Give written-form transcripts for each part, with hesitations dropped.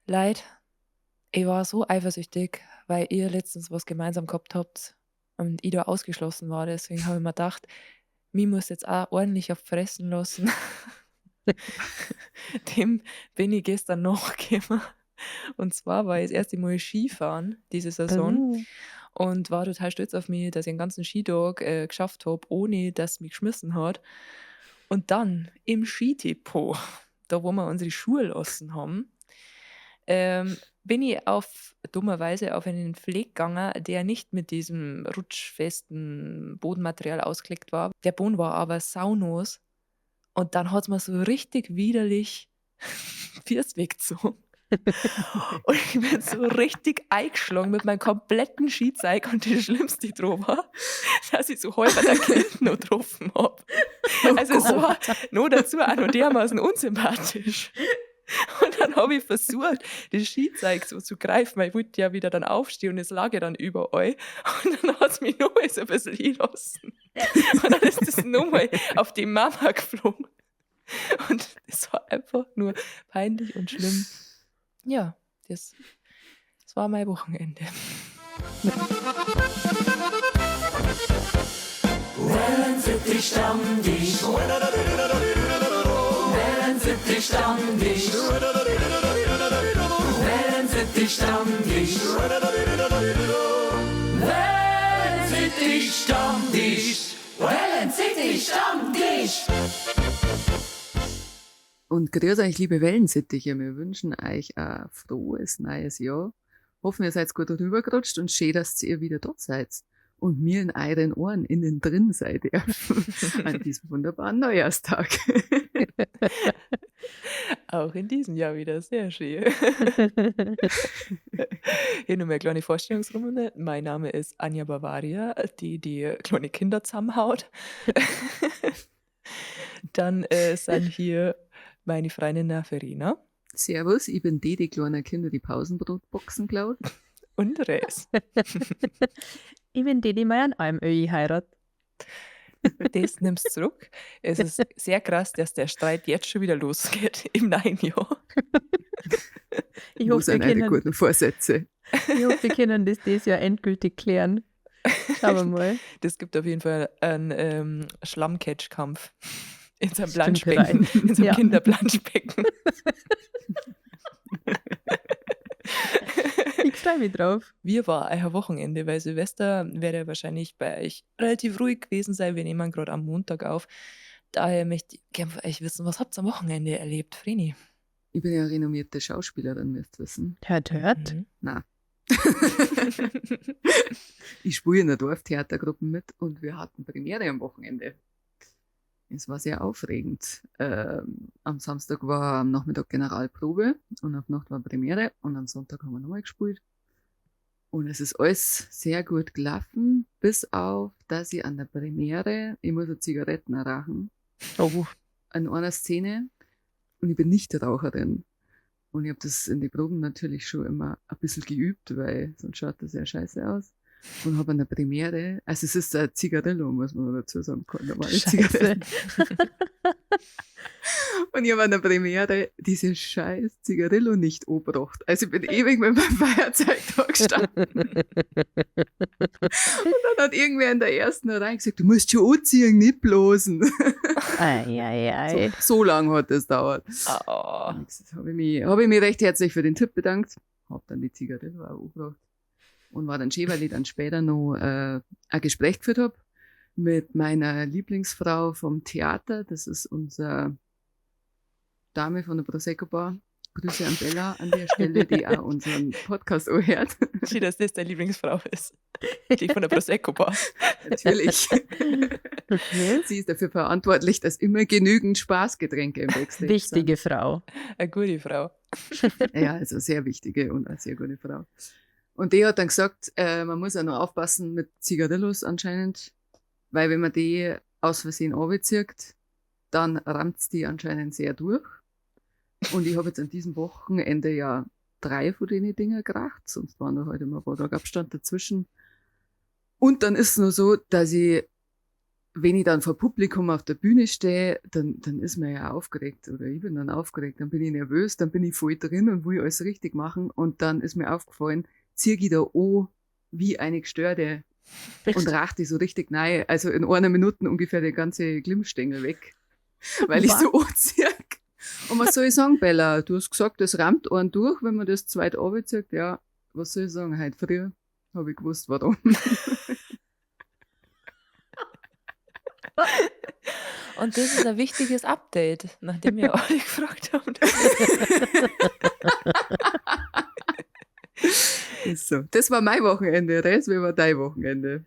Leid, ich war so eifersüchtig, weil ihr letztens was gemeinsam gehabt habt und ich da ausgeschlossen war. Deswegen habe ich mir gedacht, mich muss jetzt auch ordentlich auf fressen lassen. Dem bin ich gestern nachgekommen. Und zwar war ich das erste Mal Skifahren diese Saison und war total stolz auf mich, dass ich einen ganzen Skitag geschafft habe, ohne dass es mich geschmissen hat. Und dann im Skidepot, da wo wir unsere Schuhe lassen haben, bin ich auf dummerweise auf einen Fleck gegangen, der nicht mit diesem rutschfesten Bodenmaterial ausgelegt war. Der Boden war aber saunass und dann hat es mir so richtig widerlich Füße weggezogen. Und ich bin so richtig eingeschlagen mit meinem kompletten Skizeug und das Schlimmste dran war, dass ich so halb an der Kind noch getroffen hab. Also es war noch dazu auch noch dermaßen unsympathisch. Und dann habe ich versucht, das Skizeug so zu greifen, weil ich wollte ja wieder dann aufstehen und es lag ja dann überall. Und dann hat es mich nochmal so ein bisschen einlassen. Und dann ist das nochmal auf die Mama geflogen. Und es war einfach nur peinlich und schlimm. Ja, das war mein Wochenende. Wellensittich Stammtisch. Wellensittich Stammtisch. Wellensittich Stammtisch. Wellensittich Stammtisch. Wellensittich Stammtisch. Und grüß euch, liebe Wellensittiche. Wir wünschen euch ein frohes neues Jahr. Hoffen, ihr seid gut rübergerutscht und schön, dass ihr wieder dort seid und mir in euren Ohren innen drin seid ihr an diesem wunderbaren Neujahrstag. Auch in diesem Jahr wieder sehr schön. Hier nochmal eine kleine Vorstellungsrunde. Mein Name ist Anja Bavaria, die die kleine Kinder zusammenhaut. Dann sind hier meine Freundin Verena. Servus, ich bin die, die kleinen Kinder die Pausenbrotboxen klaut. Und Res. Ich bin die, die mal an einem Öi heiratet. Das nimmst du zurück. Es ist sehr krass, dass der Streit jetzt schon wieder losgeht im neuen Jahr. Ich Wo hoffe, wir sind eure können, guten Vorsätze? ich hoffe, wir können das dieses Jahr endgültig klären. Schauen wir mal. Das gibt auf jeden Fall einen Schlammcatch-Kampf in seinem Stimmt, Planschbecken, bereit. in seinem Ja. Kinderplanschbecken. Ich freue mich drauf. Wie war euer Wochenende? Weil Silvester werde wahrscheinlich bei euch relativ ruhig gewesen sein. Wir nehmen gerade am Montag auf. Daher möchte ich gerne von euch wissen, was habt ihr am Wochenende erlebt, Vreni? Ich bin ja renommierte Schauspielerin, müsst ihr wissen. Hört, hört. Mhm. Na. Ich spiele in der Dorftheatergruppe mit und wir hatten Premiere am Wochenende. Es war sehr aufregend. Am Samstag war am Nachmittag Generalprobe und auf Nacht war Premiere und am Sonntag haben wir nochmal gespielt. Und es ist alles sehr gut gelaufen, bis auf, dass ich an der Premiere, ich muss eine Zigaretten rauchen, Oh. in einer Szene und ich bin nicht Raucherin. Und ich habe das in den Proben natürlich schon immer ein bisschen geübt, weil sonst schaut das ja scheiße aus. Und habe an der Premiere, also es ist ein Zigarillo, muss man dazu sagen, keine normale Scheiße. Zigarette. Und ich habe an der Premiere diese scheiß Zigarillo nicht angebracht. Also ich bin ewig mit meinem Feuerzeug da gestanden. Und dann hat irgendwer in der ersten Reihe gesagt, du musst schon anziehen, nicht bloßen. Ei, ei, ei. So lange hat das gedauert. Oh. Das habe ich mich recht herzlich für den Tipp bedankt. Hab dann die Zigarillo auch angebracht. Und war dann schön, weil ich dann später noch ein Gespräch geführt hab mit meiner Lieblingsfrau vom Theater. Das ist unsere Dame von der Prosecco Bar. Grüße an Bella an der Stelle, die auch unseren Podcast anhört. Schön, dass das deine Lieblingsfrau ist. Die von der Prosecco Bar. Natürlich. Okay. Sie ist dafür verantwortlich, dass immer genügend Spaßgetränke im Backstage Wichtige Frau. Eine gute Frau. sind. Ja, also sehr wichtige und eine sehr gute Frau. Und die hat dann gesagt, man muss auch noch aufpassen mit Zigarillos anscheinend, weil wenn man die aus Versehen runterzieht, dann rammt's die anscheinend sehr durch. Und ich habe jetzt an diesem Wochenende ja 3 von den Dinger geraucht, sonst waren da heute immer ein paar Tage Abstand dazwischen. Und dann ist es nur so, dass ich wenn ich dann vor Publikum auf der Bühne stehe, dann ist man ja aufgeregt oder ich bin dann aufgeregt, dann bin ich nervös, dann bin ich voll drin und will alles richtig machen und dann ist mir aufgefallen, zieh ich da an wie eine Gestörte und rach die so richtig rein, also in einer Minute ungefähr die ganze Glimmstängel weg, weil ich so anziehe. Und was soll ich sagen, Bella? Du hast gesagt, das rammt einen durch, wenn man das zweit runterzieht. Ja, was soll ich sagen? Heute früh habe ich gewusst, warum. Und das ist ein wichtiges Update, nachdem wir alle gefragt haben. Ist so. Das war mein Wochenende, Res, wie war dein Wochenende?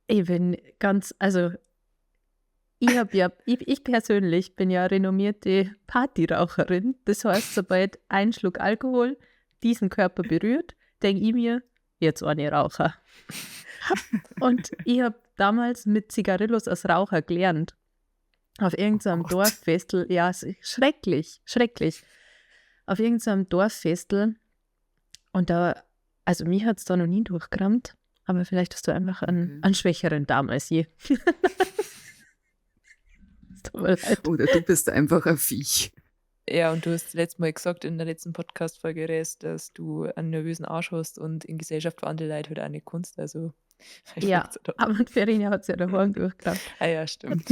Ich bin ganz, also ich hab ja, ich persönlich bin ja renommierte Partyraucherin. Das heißt, sobald ein Schluck Alkohol diesen Körper berührt, denk ich mir, jetzt eine Raucher. Und ich hab damals mit Zigarillos als Raucher gelernt. Auf irgendeinem Oh Gott. Dorffestel, ja, es ist schrecklich, schrecklich. Auf irgendeinem Dorffestel. Und da, also mich hat's da noch nie durchgerammt, aber vielleicht hast du einfach einen schwächeren Darm als je. Es tut mir leid. Oder du bist einfach ein Viech. Ja, und du hast letztes Mal gesagt in der letzten Podcast-Folge, Res, dass du einen nervösen Arsch hast und in Gesellschaft für andere Leute halt auch nicht kunst. Also, vielleicht Ja, liegt's da. aber Verena hat's ja daheim durchgerammt. Ah ja, stimmt.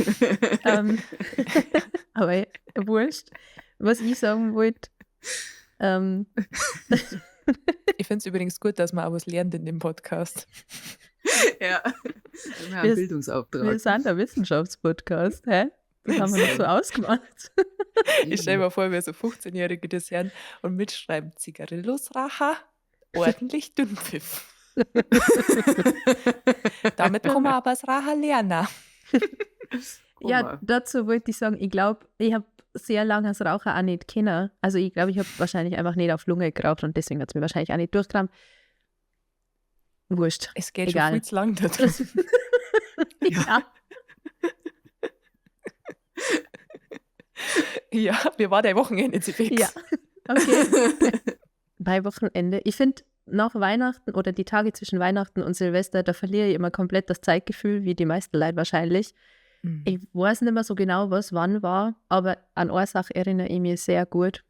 Aber wurscht. Was ich sagen wollte, Ich find's übrigens gut, dass man auch was lernt in dem Podcast. Ja, wir haben einen Bildungsauftrag. Wir sind ein Wissenschaftspodcast, hä? Das haben wir noch so ausgemacht. Ich stell mir vor, wir so 15-Jährige das hören und mitschreiben, Zigarillos Racha, ordentlich Dünnpfiff. Damit kann man aber das Racha lernen. Ja, Kummer. dazu wollte ich sagen, ich glaub, ich hab sehr lange als Raucher auch nicht kennen. Also ich glaub, ich hab wahrscheinlich einfach nicht auf Lunge geraucht und deswegen hat's mir wahrscheinlich auch nicht durchgerammt. Wurscht. Es geht Egal. schon viel zu lang da drin. Ja. Ja, wir waren dein Wochenende, Zifix. Ja, okay. Bei Wochenende. Ich find, nach Weihnachten oder die Tage zwischen Weihnachten und Silvester, da verliere ich immer komplett das Zeitgefühl, wie die meisten Leute wahrscheinlich. Ich weiß nicht mehr so genau, was wann war, aber an eine Sache erinnere ich mich sehr gut.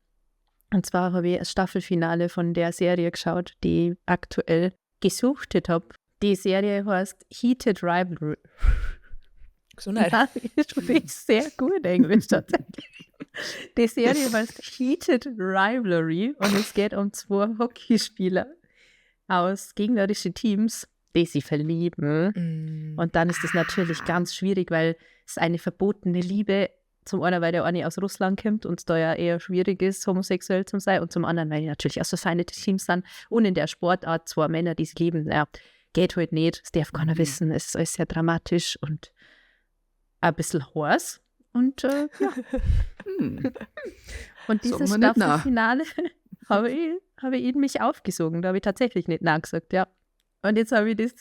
Und zwar habe ich das Staffelfinale von der Serie geschaut, die ich aktuell gesuchtet habe. Die Serie heißt Heated Rivalry. Gesundheit. Ja, ich spreche sehr gut Englisch tatsächlich. Die Serie heißt Heated Rivalry und es geht um 2 Hockeyspieler aus gegnerischen Teams, die sich verlieben. Und dann ist das natürlich ganz schwierig, weil es eine verbotene Liebe, zum einen, weil der eine aus Russland kommt und es da ja eher schwierig ist, homosexuell zu sein, und zum anderen, weil die natürlich aus verfeindeten Teams sind und in der Sportart 2 Männer, die sich lieben, naja, geht halt nicht, das darf keiner wissen, es ist alles sehr dramatisch und ein bisschen heiß. Und ja. Und Sagen dieses wir nicht nein. Staffelfinale habe ich in mich aufgesogen. Da habe ich tatsächlich nicht nein gesagt, ja. Und jetzt habe ich das,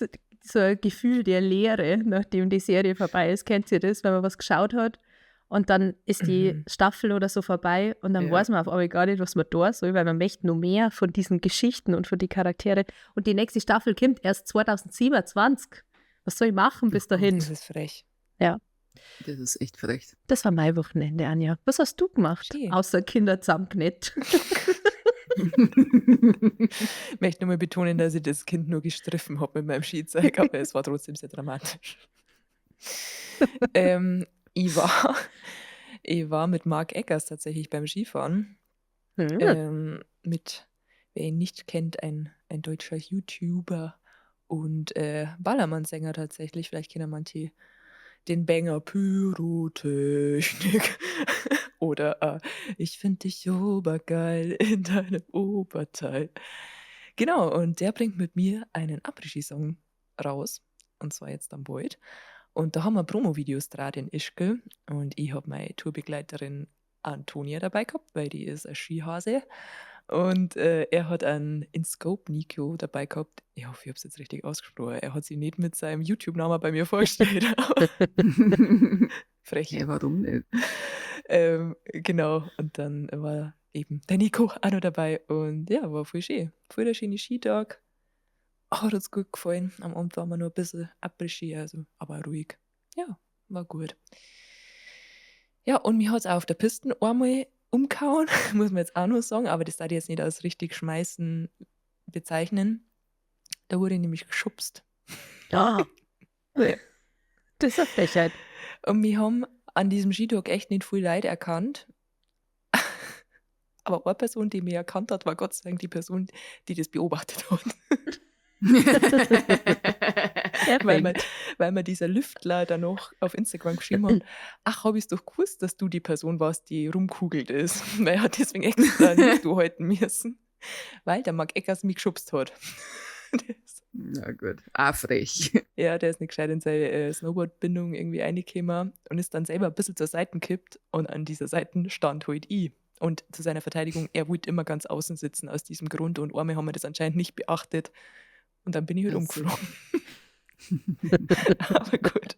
so ein Gefühl der Leere, nachdem die Serie vorbei ist. Kennt ihr das, wenn man was geschaut hat und dann ist die Staffel oder so vorbei und dann weiß man auf einmal gar nicht, was man da soll, weil man möchte noch mehr von diesen Geschichten und von den Charaktere. Und die nächste Staffel kommt erst 2027. Was soll ich machen bis dahin? Das ist frech. Ja. Das ist echt frech. Das war mein Wochenende, Anja. Was hast du gemacht? Schön. Außer Kinder zusammengenäht. Ich möchte nur mal betonen, dass ich das Kind nur gestriffen hab mit meinem Skizeug, aber es war trotzdem sehr dramatisch. Ich war mit Marc Eggers tatsächlich beim Skifahren. Mit, wer ihn nicht kennt, ein deutscher YouTuber und Ballermann-Sänger tatsächlich. Vielleicht kennen manche den Banger Pyrotechnik oder ich find dich obergeil in deinem Oberteil. Genau, und der bringt mit mir einen Après-Ski-Song raus, und zwar jetzt am bald. Und da haben wir Promo-Videos draht in Ischgl und ich hab meine Tourbegleiterin Antonia dabei gehabt, weil die ist ein Skihase. Und er hat einen InScope Nico dabei gehabt. Ich hoffe, ich hab's jetzt richtig ausgesprochen. Er hat sich nicht mit seinem YouTube-Namen bei mir vorgestellt. Frech. Ja, warum nicht? Genau. Und dann war eben der Nico auch noch dabei. Und ja, war voll schön. Voll der schöne Skitag. Hat uns gut gefallen. Am Abend waren wir nur ein bisschen Après-Ski, also, aber ruhig. Ja, War gut. Ja, und mir hat es auch auf der Piste einmal umgehauen, muss man jetzt auch noch sagen, aber das darf ich jetzt nicht als richtig schmeißen bezeichnen. Da wurde ich nämlich geschubst. Ja. Das ist eine Frechheit. Und wir haben an diesem Skitag echt nicht viel Leid erkannt. Aber eine Person, die mich erkannt hat, war Gott sei Dank die Person, die das beobachtet hat. Weil mir dieser Lüftler dann noch auf Instagram geschrieben hat, ach, hab ich's doch gewusst, dass du die Person warst, die rumkugelt ist. Weil er hat deswegen extra nicht halten müssen. Weil der Marc Eckers mich geschubst hat. Na gut, auch frech. Ja, der ist nicht gescheit in seine Snowboardbindung irgendwie reingekommen und ist dann selber ein bisschen zur Seite gekippt und an dieser Seite stand halt ich. Und zu seiner Verteidigung, er wollte immer ganz außen sitzen aus diesem Grund und einmal haben wir das anscheinend nicht beachtet. Und dann bin ich halt umgeflogen. Aber gut.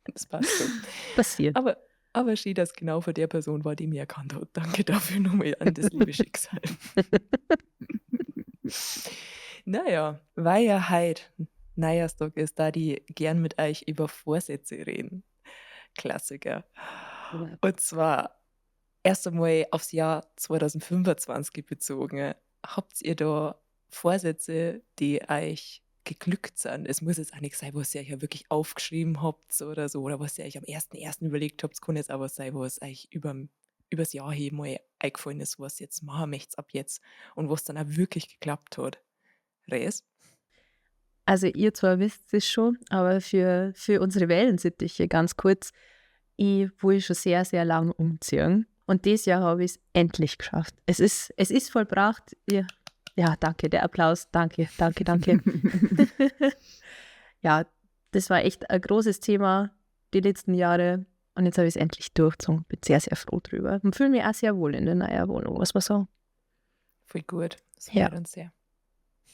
Das passt schon. Passiert. Aber schön, dass genau von der Person war, die mich erkannt hat. Danke dafür nochmal an das liebe Schicksal. Naja, weil ja heute Neujahrstag ist, da die gern mit euch über Vorsätze reden. Klassiker. Ja. Und zwar erst einmal aufs Jahr 2025 bezogen. Habt ihr da Vorsätze, die euch geglückt sind? Es muss jetzt auch nicht sein, was ihr euch ja wirklich aufgeschrieben habt oder so, oder was ihr euch am 1.1. überlegt habt. Es kann jetzt auch was sein, was euch übers Jahr hin mal eingefallen ist, was ihr jetzt machen möchtet ab jetzt und was dann auch wirklich geklappt hat. Res? Also ihr zwar wisst es schon, aber für unsere Wellensittiche ganz kurz, ich will schon sehr, sehr lang umziehen. Und dieses Jahr habe ich es endlich geschafft. Es ist vollbracht. Ja, ja, danke, der Applaus. Danke, danke, danke. Ja, das war echt ein großes Thema die letzten Jahre. Und jetzt habe ich es endlich durchgezogen. Bin sehr, sehr froh drüber. Und fühle mich auch sehr wohl in der neuen Wohnung, muss man sagen. Voll gut. Das Ja. freut uns sehr.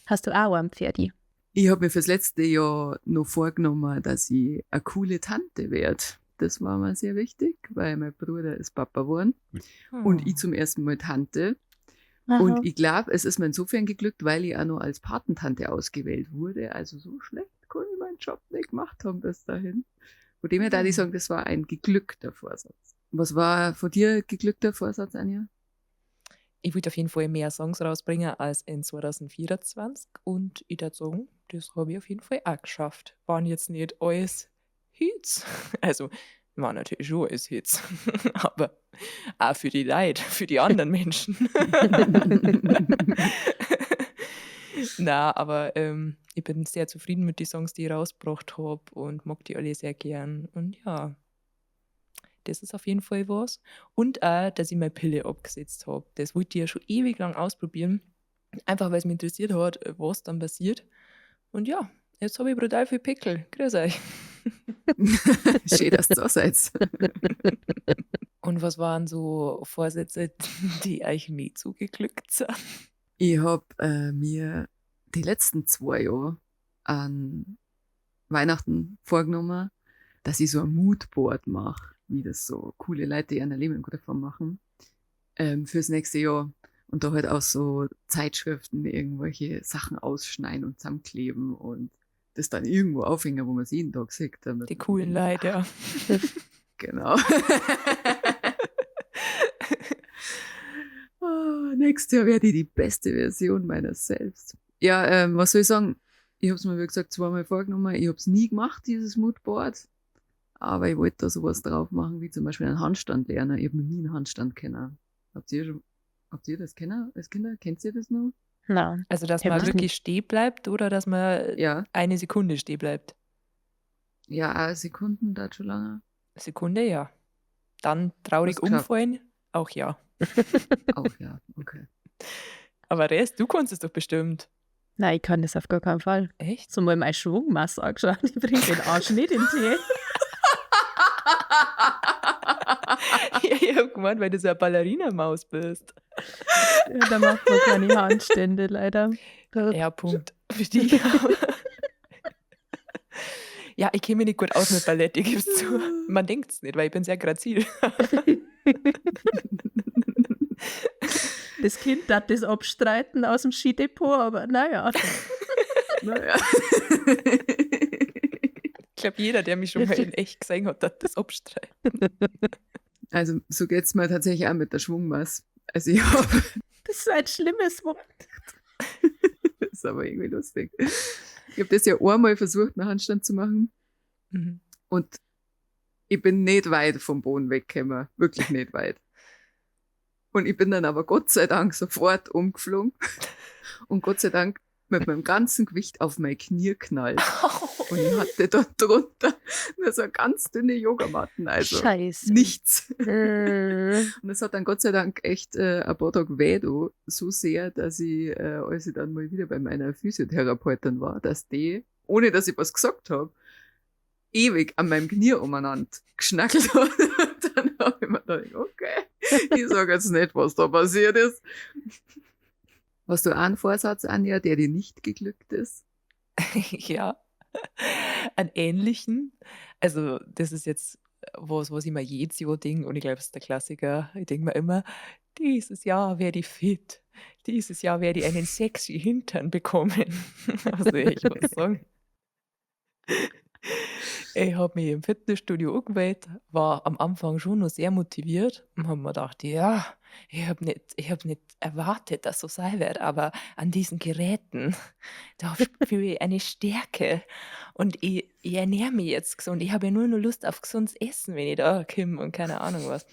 Hast du auch einen Pferdi? Ich habe mir fürs letzte Jahr noch vorgenommen, dass ich eine coole Tante werde. Das war mir sehr wichtig, weil mein Bruder ist Papa geworden und ich zum ersten Mal Tante. Aha. Und ich glaub, es ist mir insofern geglückt, weil ich auch noch als Patentante ausgewählt wurde. Also so schlecht konnte ich meinen Job nicht gemacht haben bis dahin. Von dem her darf ich sagen, das war ein geglückter Vorsatz. Was war von dir geglückter Vorsatz, Anja? Ich wollte auf jeden Fall mehr Songs rausbringen als in 2024 und ich würde sagen, das habe ich auf jeden Fall auch geschafft. Waren jetzt nicht alles Hits. Also, waren natürlich schon alles Hits, aber auch für die Leute, für die anderen Menschen. Na, aber ich bin sehr zufrieden mit den Songs, die ich rausgebracht hab und mag die alle sehr gern. Und ja, das ist auf jeden Fall was. Und auch, dass ich meine Pille abgesetzt hab. Das wollte ich ja schon ewig lang ausprobieren. Einfach, weil es mich interessiert hat, was dann passiert. Und ja, jetzt hab ich brutal viel Pickel. Grüß euch. Schön, dass du da seid. Und was waren so Vorsätze, die euch nie zugeglückt sind? Ich hab mir die letzten 2 Jahre an Weihnachten vorgenommen, dass ich so ein Moodboard mache, wie das so coole Leute, die ein Leben im Griff haben, machen, fürs nächste Jahr. Und da halt auch so Zeitschriften, irgendwelche Sachen ausschneiden und zusammenkleben und das dann irgendwo aufhängen, wo man es jeden Tag sieht. Damit Die coolen Leute, ja. Genau. Oh, nächstes Jahr werde ich die beste Version meiner selbst. Ja, was soll ich sagen? Ich hab's mir, wie gesagt, 2-mal vorgenommen. Ich hab's nie gemacht, dieses Moodboard. Aber ich wollte da sowas drauf machen, wie zum Beispiel einen Handstand lernen. Ich hab noch nie einen Handstand kennen. Habt ihr schon, habt ihr das kennen als Kinder? Kennt ihr das noch? Nein. Also, dass Ich hab man das wirklich nicht. stehen bleibt oder dass man Ja. eine Sekunde stehen bleibt? Ja, auch Sekunden, da schon lange. Sekunde, ja. Dann traurig Hast geschafft. umfallen, auch ja. Auch ja, okay. Aber Rest, du kannst es doch bestimmt. Nein, ich kann das auf gar keinen Fall. Echt? So mal meine Schwungmasse angeschaut, ich bring den Arsch nicht in den Tee. Ja, ich hab gemeint, weil du so eine Ballerina-Maus bist. Ja, da macht man keine Handstände, leider. Ja, Punkt. Für dich. Ja, ich kenne mich nicht gut aus mit Ballett, ich geb's zu. Man denkt's nicht, weil ich bin sehr grazil. Das Kind hat das abstreiten aus dem Skidepot, aber naja. Naja. Ich glaube, jeder, der mich schon mal in echt gesehen hat, hat das abstreiten. Also so geht es mir tatsächlich auch mit der Schwungmasse. Also ich hab, Das ist ein schlimmes Wort. Das ist aber irgendwie lustig. Ich habe das ja einmal versucht, einen Handstand zu machen. Und ich bin nicht weit vom Boden weggekommen. Wirklich nicht weit. Und ich bin dann aber Gott sei Dank sofort umgeflogen. Und Gott sei Dank mit meinem ganzen Gewicht auf mein Knie knallt. Und ich hatte da drunter nur so ganz dünne Yogamatten. Also Scheiße. nichts. Und es hat dann Gott sei Dank echt ein paar Tage weh da, so sehr, dass ich, als ich dann mal wieder bei meiner Physiotherapeutin war, dass die, ohne dass ich was gesagt habe, ewig an meinem Knie umeinander geschnackelt hat. Und dann habe ich mir gedacht, okay, ich sage jetzt nicht, was da passiert ist. Hast du auch einen Vorsatz, Anja, der dir nicht geglückt ist? Ja, einen ähnlichen. Also das ist jetzt was ich mir jedes Jahr denke, und ich glaube, es ist der Klassiker. Ich denke mir immer, dieses Jahr werde ich fit. Dieses Jahr werde ich einen sexy Hintern bekommen. Also ich muss sagen, ich habe mich im Fitnessstudio angemeldet, war am Anfang schon noch sehr motiviert und habe mir gedacht, ja, ich hab nicht erwartet, dass so sein wird, aber an diesen Geräten, da spüre ich eine Stärke und ich ernähre mich jetzt gesund. Ich habe ja nur noch Lust auf gesundes Essen, wenn ich da komme und keine Ahnung was.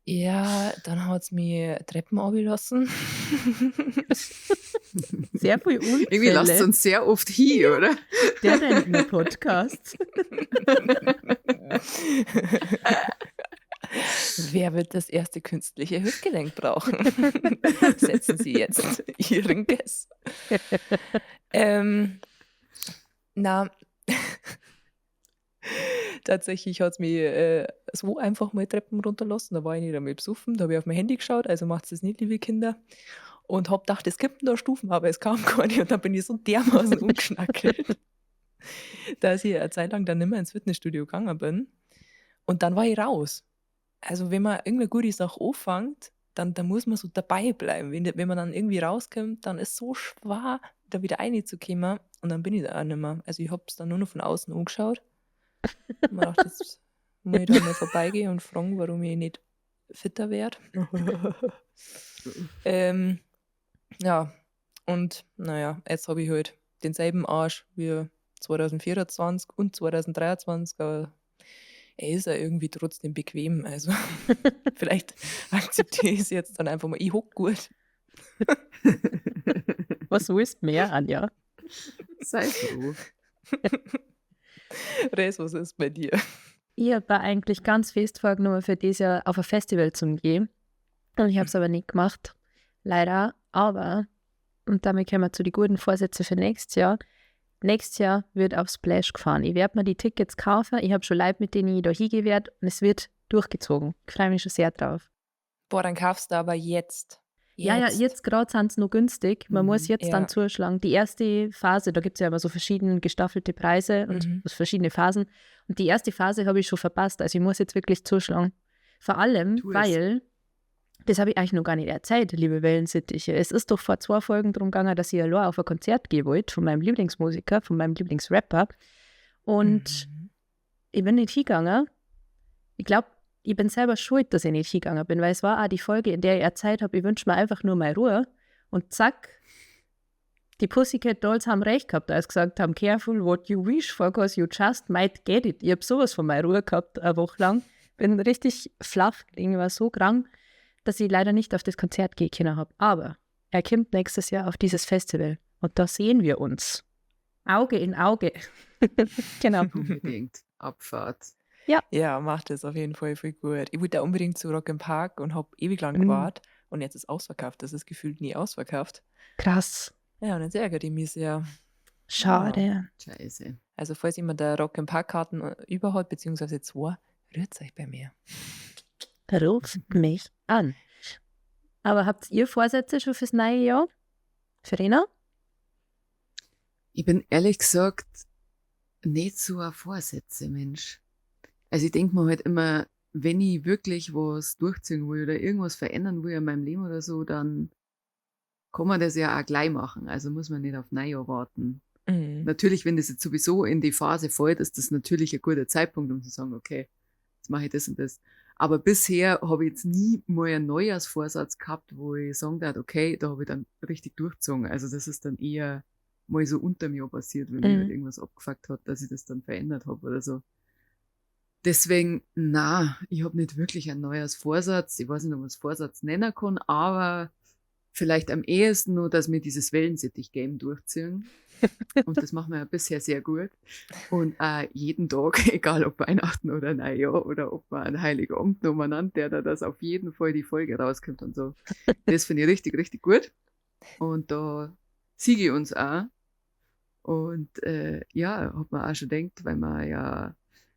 Ja, dann hat's mich Treppen runtergelassen. Sehr viel Unfälle. Irgendwie lasst uns sehr oft hin, oder? Der Rentner-Podcast. Wer wird das erste künstliche Hüftgelenk brauchen? Setzen Sie jetzt Ihren Guess. Na, tatsächlich hat's mich so einfach mal Treppen runterlassen. Da war ich nicht einmal besoffen, da hab ich auf mein Handy geschaut, also macht's das nicht, liebe Kinder. Und hab gedacht, es gibt da Stufen, aber es kam keine. Und dann bin ich so dermaßen umgeschnackelt, dass ich eine Zeit lang dann nicht mehr ins Fitnessstudio gegangen bin. Und dann war ich raus. Also wenn man irgendeine gute Sache anfängt, dann muss man so dabei bleiben. Wenn man dann irgendwie rauskommt, dann ist es so schwer, da wieder reinzukommen. Und dann bin ich da auch nicht mehr. Also ich hab's dann nur noch von außen angeschaut. Und mir dachte, jetzt muss ich da mal vorbeigehen und fragen, warum ich nicht fitter werde. Ja, und naja, jetzt habe ich halt denselben Arsch wie 2024 und 2023, aber er ist ja irgendwie trotzdem bequem. Also vielleicht akzeptiere ich es jetzt dann einfach mal. Ich hock gut. Was willst du mehr, Anja? Sei froh. Res, was ist bei dir? Ich habe eigentlich ganz fest vorgenommen, für dieses Jahr auf ein Festival zu gehen. Und ich habe es aber nicht gemacht. Leider. Aber, und damit kommen wir zu den guten Vorsätzen für nächstes Jahr. Nächstes Jahr wird auf Splash gefahren. Ich werde mir die Tickets kaufen. Ich habe schon Leute, mit denen ich da hingehen werde. Und es wird durchgezogen. Ich freue mich schon sehr drauf. Boah, dann kaufst du aber jetzt. Ja, jetzt gerade sind sie noch günstig. Man muss jetzt dann zuschlagen. Die erste Phase, da gibt es ja immer so verschiedene gestaffelte Preise und verschiedene Phasen. Und die erste Phase habe ich schon verpasst. Also ich muss jetzt wirklich zuschlagen. Vor allem, weil, das habe ich eigentlich noch gar nicht erzählt, liebe Wellensittiche. Es ist doch vor 2 Folgen darum gegangen, dass ich allein auf ein Konzert gehen wollte von meinem Lieblingsmusiker, von meinem Lieblingsrapper. Und ich bin nicht hingegangen. Ich glaube, ich bin selber schuld, dass ich nicht hingegangen bin, weil es war auch die Folge, in der ich erzählt habe, ich wünsche mir einfach nur meine Ruhe. Und zack, die Pussycat Dolls haben recht gehabt, als sie gesagt haben, careful what you wish for, cause you just might get it. Ich habe sowas von meiner Ruhe gehabt, eine Woche lang. Bin richtig flach gelegen, war so krank, dass ich leider nicht auf das Konzert gehen können habe. Aber er kommt nächstes Jahr auf dieses Festival und da sehen wir uns. Auge in Auge. Genau. Unbedingt. Abfahrt. Ja. Ja, macht das auf jeden Fall voll gut. Ich wollte da unbedingt zu Rock im Park und hab ewig lang gewartet und jetzt ist ausverkauft. Das ist gefühlt nie ausverkauft. Krass. Ja, und jetzt ärgert ich mich sehr. Schade. Ja. Scheiße. Also falls jemand da Rock im Park Karten über hat, beziehungsweise 2, rührt euch bei mir. Ruft mich an. Aber habt ihr Vorsätze schon fürs neue Jahr? Verena? Ich bin ehrlich gesagt nicht so ein Vorsätze-Mensch. Also ich denk mir halt immer, wenn ich wirklich was durchziehen will oder irgendwas verändern will in meinem Leben oder so, dann kann man das ja auch gleich machen. Also muss man nicht auf Neujahr warten. Mhm. Natürlich, wenn das jetzt sowieso in die Phase fällt, ist das natürlich ein guter Zeitpunkt, um zu sagen, okay, jetzt mache ich das und das. Aber bisher habe ich jetzt nie mal einen Neujahrsvorsatz gehabt, wo ich sagen darf, okay, da habe ich dann richtig durchgezogen. Also das ist dann eher mal so unter mir passiert, wenn mir halt irgendwas abgefuckt hat, dass ich das dann verändert habe oder so. Deswegen, na, ich habe nicht wirklich einen Neujahrsvorsatz. Ich weiß nicht, ob man es Vorsatz nennen kann, aber vielleicht am ehesten nur, dass wir dieses Wellensittich-Game durchziehen. Und das machen wir ja bisher sehr gut. Und auch jeden Tag, egal ob Weihnachten oder Neujahr oder ob man einen Heiligabend umeinander, der da dass auf jeden Fall die Folge rauskommt und so. Das finde ich richtig, richtig gut. Und da siege ich uns auch. Und ja, hat man auch schon gedacht, weil wir ja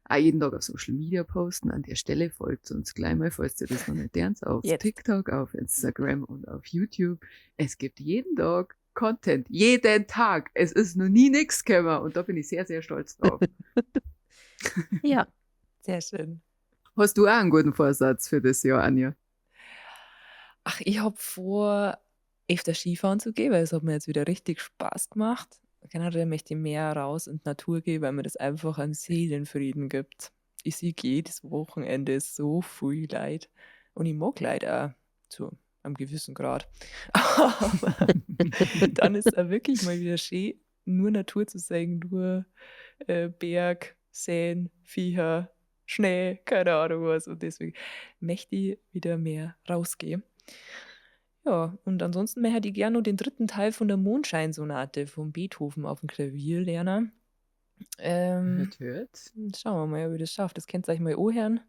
auch jeden Tag auf Social Media posten. An der Stelle folgt uns gleich mal, falls ihr das noch nicht lernt, auf Jetzt. TikTok, auf Instagram und auf YouTube. Es gibt jeden Tag Content. Jeden Tag. Es ist noch nie nichts gekommen und da bin ich sehr, sehr stolz drauf. Ja. Sehr schön. Hast du auch einen guten Vorsatz für das Jahr, Anja? Ach, ich hab vor, öfter Skifahren zu gehen, weil es hat mir jetzt wieder richtig Spaß gemacht. Generell möchte ich mehr raus in die Natur gehen, weil mir das einfach einen Seelenfrieden gibt. Ich sehe jedes Wochenende so viel Leid. Und ich mag Leid auch zu einem gewissen Grad. Aber dann ist es auch wirklich mal wieder schön, nur Natur zu sehen, nur Berg, Seen, Viecher, Schnee, keine Ahnung was. Und deswegen möchte ich wieder mehr rausgehen. Ja, und ansonsten möchte ich gerne noch den dritten Teil von der Mondscheinsonate von Beethoven auf dem Klavier lernen. Hört, hört. Schauen wir mal, ob ich das schaffe. Das könnt ihr euch mal anhören.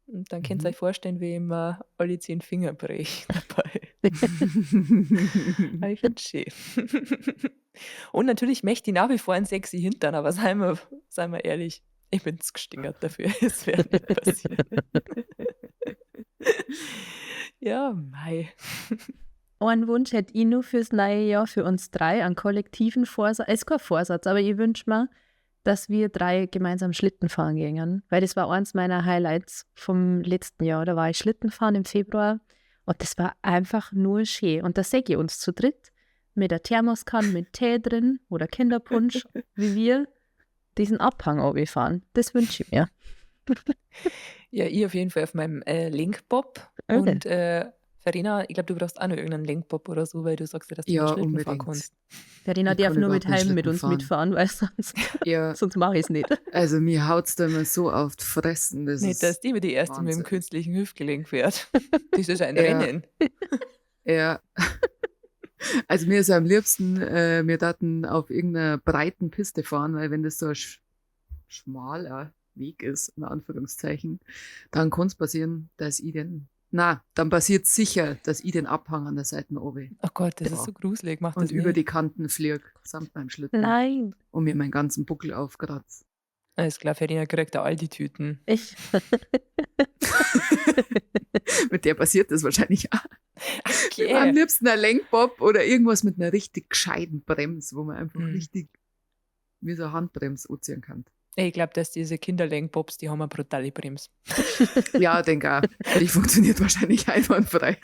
Und dann könnt ihr euch vorstellen, wie ich immer alle 10 Finger breche dabei. Aber ich find's schön. Und natürlich möchte ich nach wie vor einen sexy Hintern, aber seien wir ehrlich, ich bin's gestingert dafür. Es wird nicht passieren. Ja, mei. Einen Wunsch hätte ich nur fürs neue Jahr, für uns drei, einen kollektiven Vorsatz. Es ist kein Vorsatz, aber ich wünsche mir, dass wir drei gemeinsam Schlitten fahren gingen. Weil das war eins meiner Highlights vom letzten Jahr. Da war ich Schlitten fahren im Februar und das war einfach nur schön. Und da sehe ich uns zu dritt mit der Thermoskanne, mit Tee drin oder Kinderpunsch, wie wir diesen Abhang runterfahren. Das wünsche ich mir. Ja, ich auf jeden Fall auf meinem Lenkbob. Okay. Und Verena, ich glaub, du brauchst auch noch irgendeinen Lenkbob oder so, weil du sagst ja, dass du Ja, nicht Schlitten fahren unbedingt. kannst. Verena Ich darf kann nur mit überhaupt nicht Helm mit Schlitten uns fahren. mitfahren, weil Ja. sonst mach ich's nicht. Also mir haut's da immer so auf die Fressen. Das Nicht, ist dass die mit die erste mit dem Wahnsinn. künstlichen Hüftgelenk fährt. Das ist ein Ja. Rennen. Ja. Also mir ist am liebsten, wir daten auf irgendeiner breiten Piste fahren, weil wenn das so ein schmaler Weg ist, in Anführungszeichen, dann kann's passieren, dass ich den, na, dann passiert sicher, dass ich den Abhang an der Seite oben. Oh Gott, das Ja. ist so gruselig, mach Und das über nicht. die Kanten flieg, samt meinem Schlitten. Nein. Und mir meinen ganzen Buckel aufkratz. Alles klar, Verena kriegt da all die Tüten. Ich. Mit der passiert das wahrscheinlich auch. Okay. Am liebsten ein Lenkbob oder irgendwas mit einer richtig gescheiten Bremse, wo man einfach richtig wie so eine Handbremse anziehen kann. Ich glaub, dass diese Kinderlenkbobs, die haben eine brutale Bremse. Ja, denk auch. Die funktioniert wahrscheinlich einwandfrei.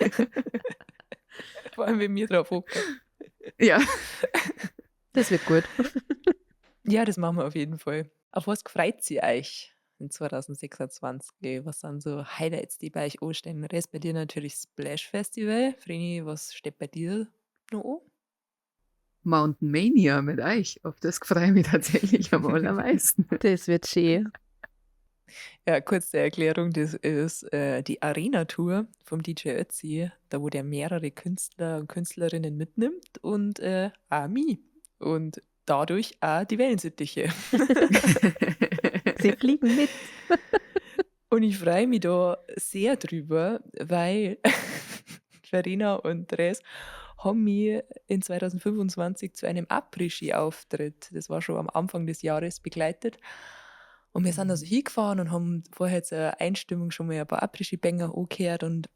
Vor allem, wenn wir drauf hocken. Ja. Das wird gut. Ja, das machen wir auf jeden Fall. Auf was freut sie euch in 2026? Was sind so Highlights, die bei euch anstehen? Rest bei dir natürlich Splash Festival. Vreni, was steht bei dir noch an? Mountain Mania mit euch. Auf das freue ich mich tatsächlich am allermeisten. Das wird schön. Ja, kurze Erklärung, das ist die Arena-Tour vom DJ Ötzi, da wo der mehrere Künstler und Künstlerinnen mitnimmt und auch mich. Und dadurch auch die Wellensittiche. Sie fliegen mit. Und ich freue mich da sehr drüber, weil Verena und Dres haben mich in 2025 zu einem Après-Ski-Auftritt, das war schon am Anfang des Jahres, begleitet. Und wir sind also hingefahren und haben vorher zur Einstimmung schon mal ein paar Après-Ski-Banger angehört und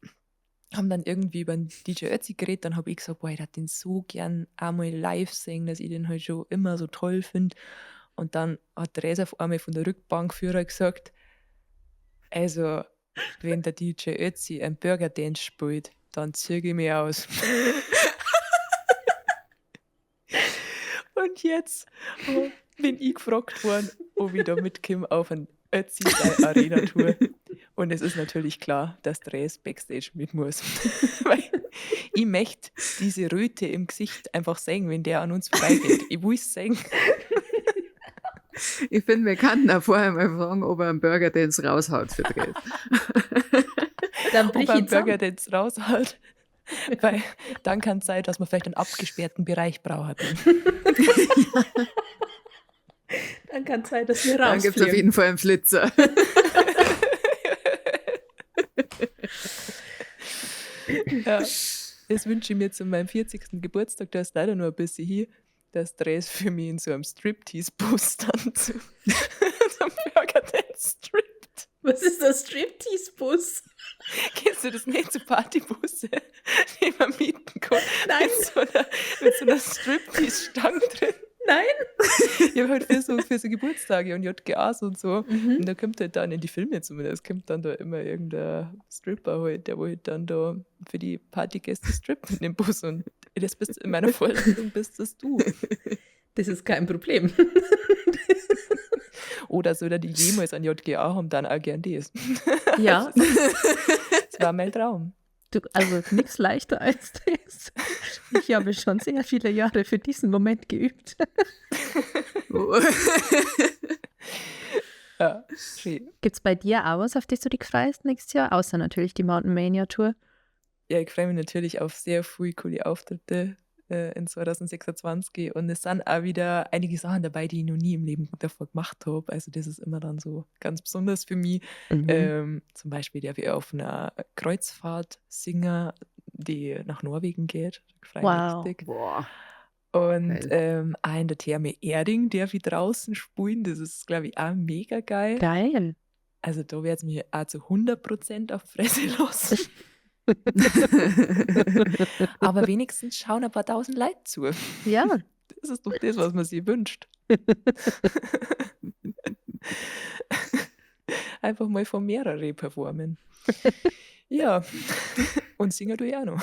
haben dann irgendwie über den DJ Ötzi geredet. Dann hab ich gesagt, boah, ich würd den so gern einmal live sehen, dass ich den halt schon immer so toll find. Und dann hat Dres auf einmal von der Rückbankführer gesagt, also, wenn der DJ Ötzi einen Burger Dance spielt, dann zieh ich mich aus. Und jetzt bin ich gefragt worden, ob ich da mitkomme auf ein Ötzi Arena Tour. Und es ist natürlich klar, dass Dres Backstage mit muss. Weil ich möchte diese Röte im Gesicht einfach sehen, wenn der an uns vorbeigeht. Ich will es sehen. Ich finde, wir könnten auch vorher mal fragen, ob er einen Burger Dance raushaut für Dres. Dann Ob brich er ich einen Burger zusammen. Dance raushaut. Weil dann kann es sein, dass man vielleicht einen abgesperrten Bereich braucht. Dann kann es sein, dass wir Dann gibt es auf rausfliegen. jeden Fall einen Flitzer. Ja, das wünsche ich mir zu meinem 40. Geburtstag, da ist leider nur ein bisschen hier, dass Dres für mich in so einem Striptease-Bus dann zum Burger Dance strippt. Was ist das Striptease-Bus? Kennst du das nicht? So Partybusse, die man mieten kann. Nein. Mit so einer Striptease-Stange drin. Nein. Ich habe halt für so Geburtstage und JGAs und so. Mhm. Und da kommt halt dann in die Filme zumindest, kommt dann da immer irgendein Stripper halt, der wo halt dann da für die Partygäste strippt in dem Bus. Und das bist in meiner Vorstellung bist das du. Das ist kein Problem. Oder so, die jemals ein JGA haben, dann auch gern das. Ja. Das war mein Traum. Du, also nichts leichter als das. Ich habe schon sehr viele Jahre für diesen Moment geübt. Oh. Ja, schön. Gibt es bei dir auch was, auf das du dich freust nächstes Jahr? Außer natürlich die Mountain Mania Tour. Ja, ich freue mich natürlich auf sehr viele coole Auftritte in 2026 und es sind auch wieder einige Sachen dabei, die ich noch nie im Leben davor gemacht habe. Also das ist immer dann so ganz besonders für mich. Zum Beispiel darf ich auf einer Kreuzfahrt singen, die nach Norwegen geht. Da freue ich mich Wow. richtig. Boah. Und Geil. auch in der Therme Erding darf ich draußen spielen. Das ist, glaube ich, auch mega geil. Geil. Also da werde ich mich auch zu 100% auf die Fresse lassen. Aber wenigstens schauen ein paar tausend Leute zu. Ja. Das ist doch das, was man sich wünscht. Einfach mal von mehreren performen. Ja. Und singen tue ich auch noch.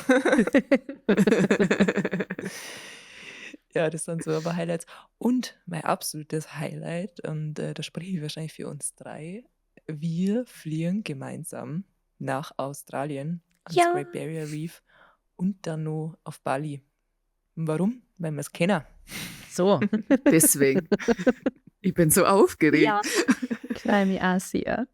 Ja, das sind so aber Highlights. Und mein absolutes Highlight, und da spreche ich wahrscheinlich für uns drei, wir fliegen gemeinsam nach Australien, ans Ja. Great Barrier Reef und dann noch auf Bali. Und warum? Weil wir es kennen. So. Deswegen. Ich bin so aufgeregt. Ja. Ich freue mich auch sehr.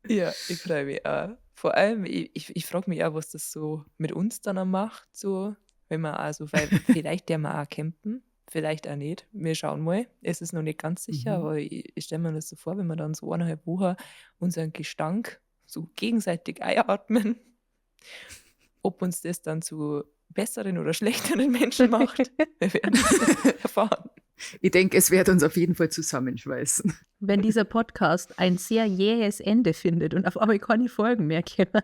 Ja, ich freue mich auch. Vor allem, ich frage mich auch, was das so mit uns dann auch macht, so, wenn man also, weil vielleicht der mal auch campen, vielleicht auch nicht. Wir schauen mal. Es ist noch nicht ganz sicher, Mhm. aber ich stelle mir das so vor, wenn wir dann so 1,5 Wochen unseren Gestank so gegenseitig einatmen, ob uns das dann zu besseren oder schlechteren Menschen macht, wir werden es erfahren. Ich denke, es wird uns auf jeden Fall zusammenschweißen. Wenn dieser Podcast ein sehr jähes Ende findet und auf einmal keine Folgen mehr kommen,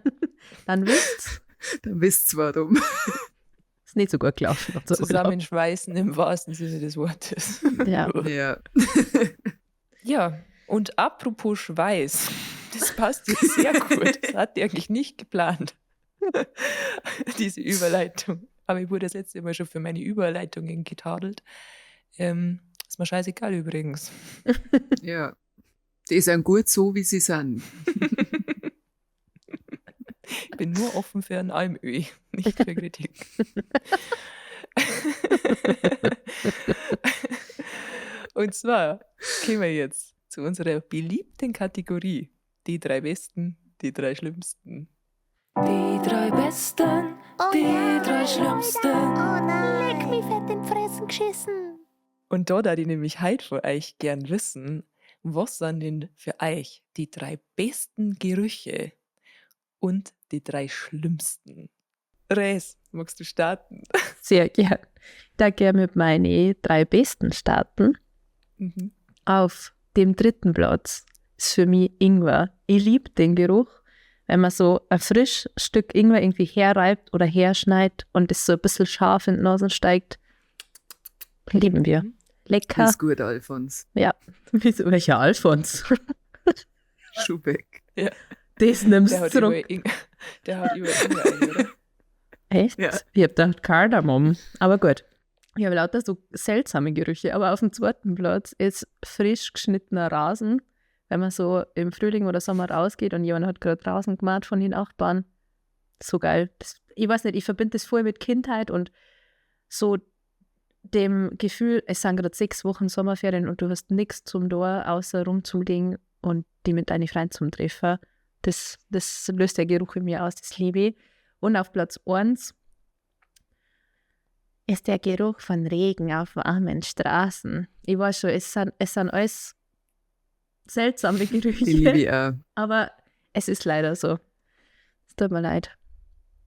dann wisst Dann wisst ihr warum. ist nicht so gut gelaufen. unser Urlaub. Zusammenschweißen im wahrsten Sinne des Wortes. Ja. Ja. Ja, und apropos Schweiß, das passt jetzt sehr gut. Das hatte ich eigentlich nicht geplant, diese Überleitung. Aber ich wurde das letzte Mal schon für meine Überleitungen getadelt. Ist mir scheißegal übrigens. Ja. Die sind gut so, wie sie sind. Ich bin nur offen für ein Almöhi, nicht für Kritik. Und zwar kommen wir jetzt zu unserer beliebten Kategorie. Die drei Besten, die drei Schlimmsten. Die drei Besten, die drei Schlimmsten. Oh nein. Leck mich fett in Fressen geschissen. Und da da die nämlich heute von euch gern wissen, was sind denn für euch die drei besten Gerüche und die drei schlimmsten? Res, magst du starten? Sehr gern. Da gerne mit meinen drei Besten starten. Mhm. Auf dem dritten Platz ist für mich Ingwer. Ich liebe den Geruch, wenn man so ein frisch Stück Ingwer irgendwie herreibt oder herschneidet und es so ein bisschen scharf in die Nase steigt. Lieben wir. Lecker. Ist gut, Alfons. Ja. Wieso, welcher Alfons? Schubeck. Das nimmst Der du hat zurück. Der hat überall Ingwer ein, oder? Echt? Ja. Ich hab gedacht Kardamom. Aber gut. Ich habe lauter so seltsame Gerüche, aber auf dem zweiten Platz ist frisch geschnittener Rasen. Wenn man so im Frühling oder Sommer rausgeht und jemand hat gerade Rasen gemacht von den Nachbarn. So geil. Das, ich weiß nicht, ich verbinde das voll mit Kindheit und so dem Gefühl, es sind gerade 6 Wochen Sommerferien und du hast nichts zum Tor, außer rumzulegen und die mit deinen Freunden zum Treffen. Das löst der Geruch in mir aus, das liebe ich. Und auf Platz 1 ist der Geruch von Regen auf warmen Straßen. Ich weiß schon, es sind alles seltsame Gerüche. Die liebe ich auch. Aber es ist leider so. Es tut mir leid.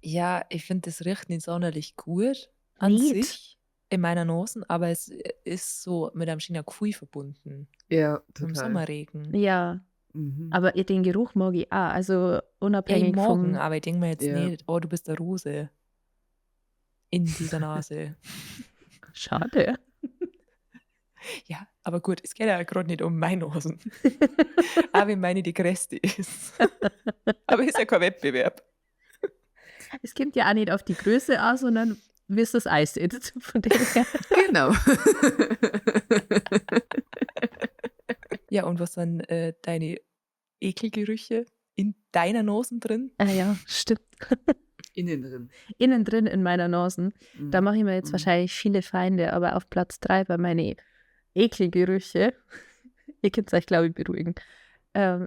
Ja, ich finde, das riecht nicht sonderlich gut an Nicht. sich in meiner Nase, aber es ist so mit einem schönen Gefühl verbunden. Ja, Mit dem total. Sommerregen. Ja, Mhm. aber den Geruch mag ich auch. Also Ja, unabhängig ich mag vom... ihn, aber ich denke mir jetzt Ja. nicht, oh, du bist eine Rose in dieser Nase. Schade. Ja, aber gut, es geht ja gerade nicht um meine Hosen. Auch wenn meine die größte ist. Aber ist ja kein Wettbewerb. Es kommt ja auch nicht auf die Größe an, sondern wie es das Eis ist. Von dem her. Genau. Ja, und was sind deine Ekelgerüche in deiner Nase drin? Ah ja, stimmt. Innen drin. Innen drin in meiner Nase. Mhm. Da mache ich mir jetzt Mhm. wahrscheinlich viele Feinde, aber auf Platz 3 bei meine Ekelgerüche, ihr könnt euch, glaube ich, beruhigen,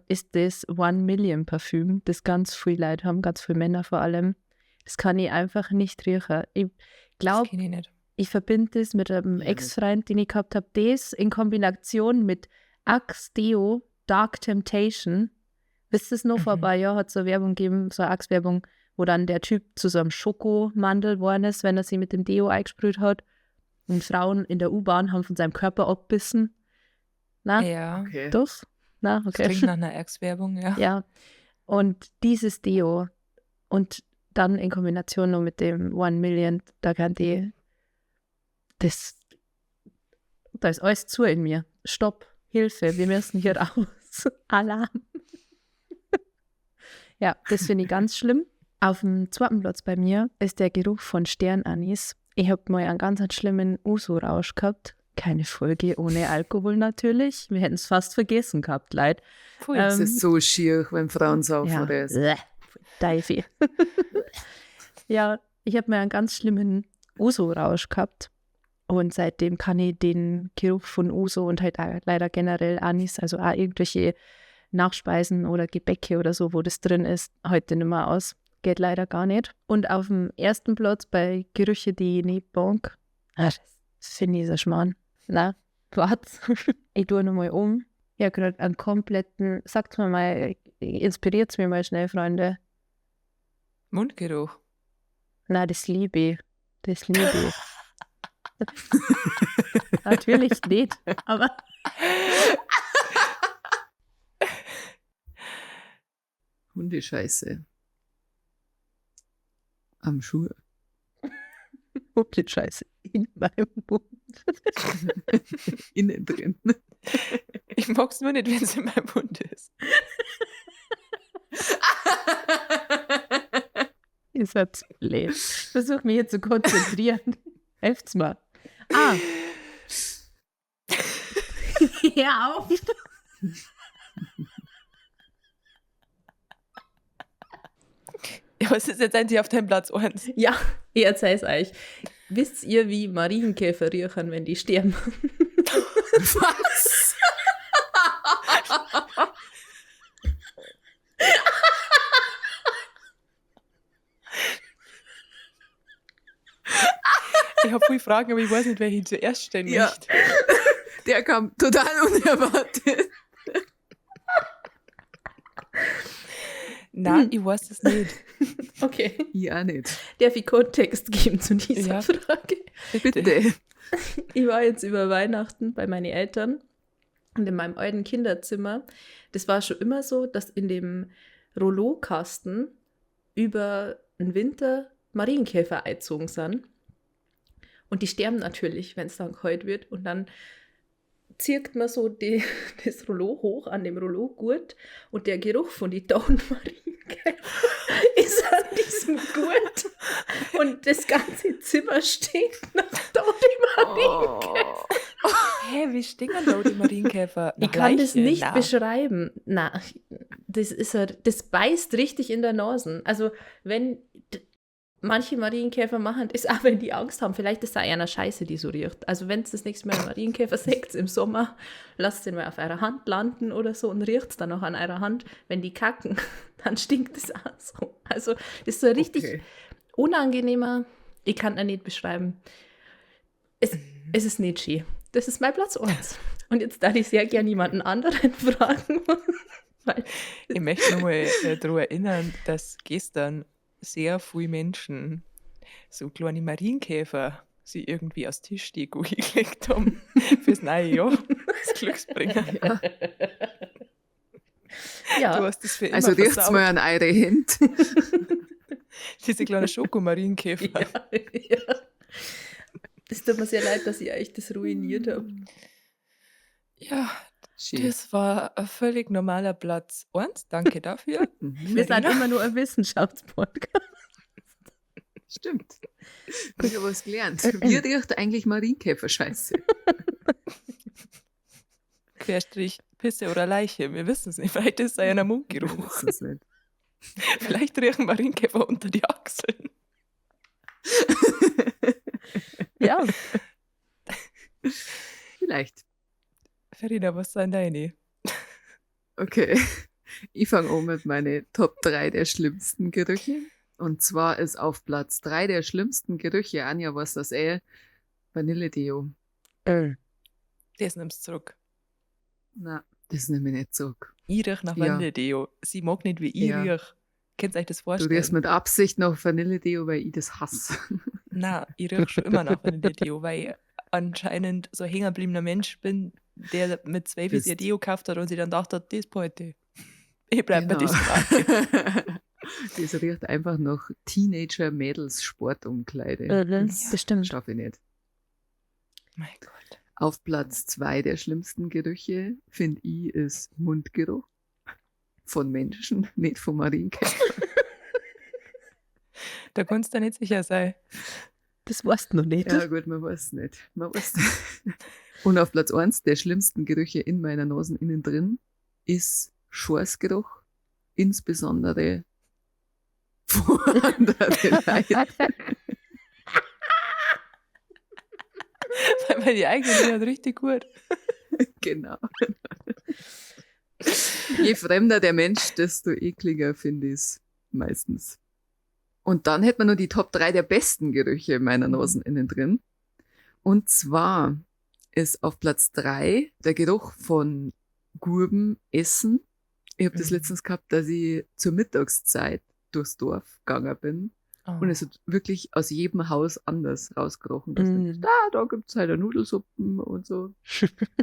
ist das One Million Parfüm, das ganz viele Leute haben, ganz viele Männer vor allem. Das kann ich einfach nicht riechen. Ich glaube, Das kenne ich nicht. ich verbinde das mit einem Ja, Ex-Freund, den ich gehabt habe. Das in Kombination mit Axe Deo Dark Temptation. Wisst ihr es noch? Vor ein Mhm. paar Jahren hat es so eine Werbung gegeben, so eine Axe-Werbung, wo dann der Typ zu so einem Schokomandel geworden ist, wenn er sie mit dem Deo eingesprüht hat. Und Frauen in der U-Bahn haben von seinem Körper abbissen. Na, Ja, Okay. doch? Na, das okay. klingt nach einer Ex-Werbung, ja. Ja. Und dieses Deo und dann in Kombination noch mit dem One Million, da kann die, das, da ist alles zu in mir. Stopp, Hilfe, wir müssen hier raus. Alarm. Ja, das finde ich ganz schlimm. Auf dem zweiten Platz bei mir ist der Geruch von Sternanis. Ich habe mal einen ganz schlimmen Uso-Rausch gehabt. Keine Folge ohne Alkohol natürlich. Wir hätten es fast vergessen gehabt, leid. Pfui. Es ist so schier, wenn Frauen saufen Ja. oder es. Bäh. Teufel. Ja, ich habe mal einen ganz schlimmen Uso-Rausch gehabt. Und seitdem kann ich den Geruch von Uso und halt auch leider generell Anis, also auch irgendwelche Nachspeisen oder Gebäcke oder so, wo das drin ist, heute nicht mehr aus. Geht leider gar nicht. Und auf dem ersten Platz bei Gerüche, die ich nicht mag, das finde ich so Schmarrn. Na, warte, ich tue nochmal um. Ich habe gerade einen kompletten, sagt mir mal, inspiriert mir mal schnell, Freunde. Mundgeruch. Na, das liebe ich. Das liebe ich. Natürlich nicht, aber Hundescheiße. Am Schuh. Hundescheiße in meinem Mund. Innen drin. Ich mag es nur nicht, wenn es in meinem Mund ist. Ihr seid blöd. Ich versuche mich hier zu konzentrieren. Helft's mal. Ah. Hör auf. Ja, was ist jetzt endlich auf deinem Platz 1? Ja, ich erzähl's euch. Wisst ihr, wie Marienkäfer riechen, wenn die sterben? Was? Ich habe viele Fragen, aber ich weiß nicht, welche ich zuerst stellen Ja. möchte. Der kam total unerwartet. Nein, ich weiß es nicht. Okay. Ich auch nicht. Darf ich Kontext geben zu dieser Ja. Frage? Bitte. Ich war jetzt über Weihnachten bei meinen Eltern und in meinem alten Kinderzimmer. Das war schon immer so, dass in dem Rollo-Kasten über den Winter Marienkäfer eingezogen sind. Und die sterben natürlich, wenn es dann kalt wird. Und dann zirkt man so das Rollo hoch an dem Rollo-Gurt und der Geruch von die toten Marienkäfer ist an diesem Gurt. Und das ganze Zimmer stinkt nach totem Marienkäfer. Hä, wie stinken da die Marienkäfer? Ich Nach kann das Leiche? nicht Na. beschreiben. Na, das ist halt, das beißt richtig in der Nase. Also, wenn manche Marienkäfer machen das auch, wenn die Angst haben. Vielleicht ist da einer Scheiße, die so riecht. Also, wenn es das nächste Mal einen Marienkäfer seht im Sommer, lasst den mal auf eurer Hand landen oder so und riecht es dann auch an eurer Hand. Wenn die kacken, dann stinkt es auch so. Also, das ist so ein richtig Okay. unangenehmer. Ich kann das nicht beschreiben. Es, es ist nicht schön. Das ist mein Platz 1. Und jetzt darf ich sehr gerne jemanden anderen fragen. Weil, Ich möchte nochmal daran erinnern, dass gestern sehr viele Menschen so kleine Marienkäfer sie irgendwie aus Tischdeko gelegt haben fürs neue Jahr. Das Glücksbringer. Ja. Du ja, hast das für immer Also riecht's versaut. mal an eure Hände. Diese kleinen Schokomarienkäfer. ja, ja. Es tut mir sehr leid, dass ich euch das ruiniert habe. Ja, Schön. das war ein völlig normaler Platz 1. Danke dafür. Mhm. Wir sind immer nur ein Wissenschaftspodcast. Stimmt. Ich habe was gelernt. Wie riecht eigentlich Marienkäferscheiße? Querstrich Pisse oder Leiche. Wir wissen es nicht. Vielleicht ist es einer Wir Mundgeruch. wissen's nicht. Vielleicht riechen Marienkäfer unter die Achseln. Ja. Vielleicht. Verena, was sind deine? Okay. Ich fange an mit meine Top 3 der schlimmsten Gerüche. Und zwar ist auf Platz 3 der schlimmsten Gerüche, Anja, was das eh? Vanilledeo. Das nimmst du zurück. Na, das nehme ich nicht zurück. Ich riech nach Ja. Vanilledeo. Sie mag nicht, wie ich Ja. riech. Könnt ihr euch das Du vorstellen? riechst mit Absicht nach Vanilledeo, weil ich das hasse. Nein, ich riech schon immer nach Vanilledeo, weil ich anscheinend so ein hängengebliebener Mensch bin, der mit 12 Bist. ihr Deo gekauft hat und sich dann gedacht hat, das behalte ich. Ich bleib bei Genau. diesem Marke. Das riecht einfach nach Teenager-Mädels-Sportumkleide. Das Bestimmt. schaffe ich nicht. Mein Gott. Auf Platz 2 der schlimmsten Gerüche, finde ich, ist Mundgeruch. Von Menschen, nicht von Marienkäfern. Da kannst du nicht sicher sein. Das weißt du noch nicht. Ja, gut, man weiß nicht. Man weiß nicht. Und auf Platz 1 der schlimmsten Gerüche in meiner Nase innen drin ist Schweißgeruch, insbesondere von anderen Leuten. Weil man die eigenen riecht richtig gut. Genau. Je fremder der Mensch, desto ekliger finde ich es meistens. Und dann hätte man nur die Top 3 der besten Gerüche in meiner Nasen innen drin. Und zwar ist auf Platz 3 der Geruch von Gurbenessen. Ich habe das Mhm. letztens gehabt, dass ich zur Mittagszeit durchs Dorf gegangen bin. Oh. Und es hat wirklich aus jedem Haus anders rausgerochen. Dass Mhm. mm. Da gibt's halt eine Nudelsuppen und so.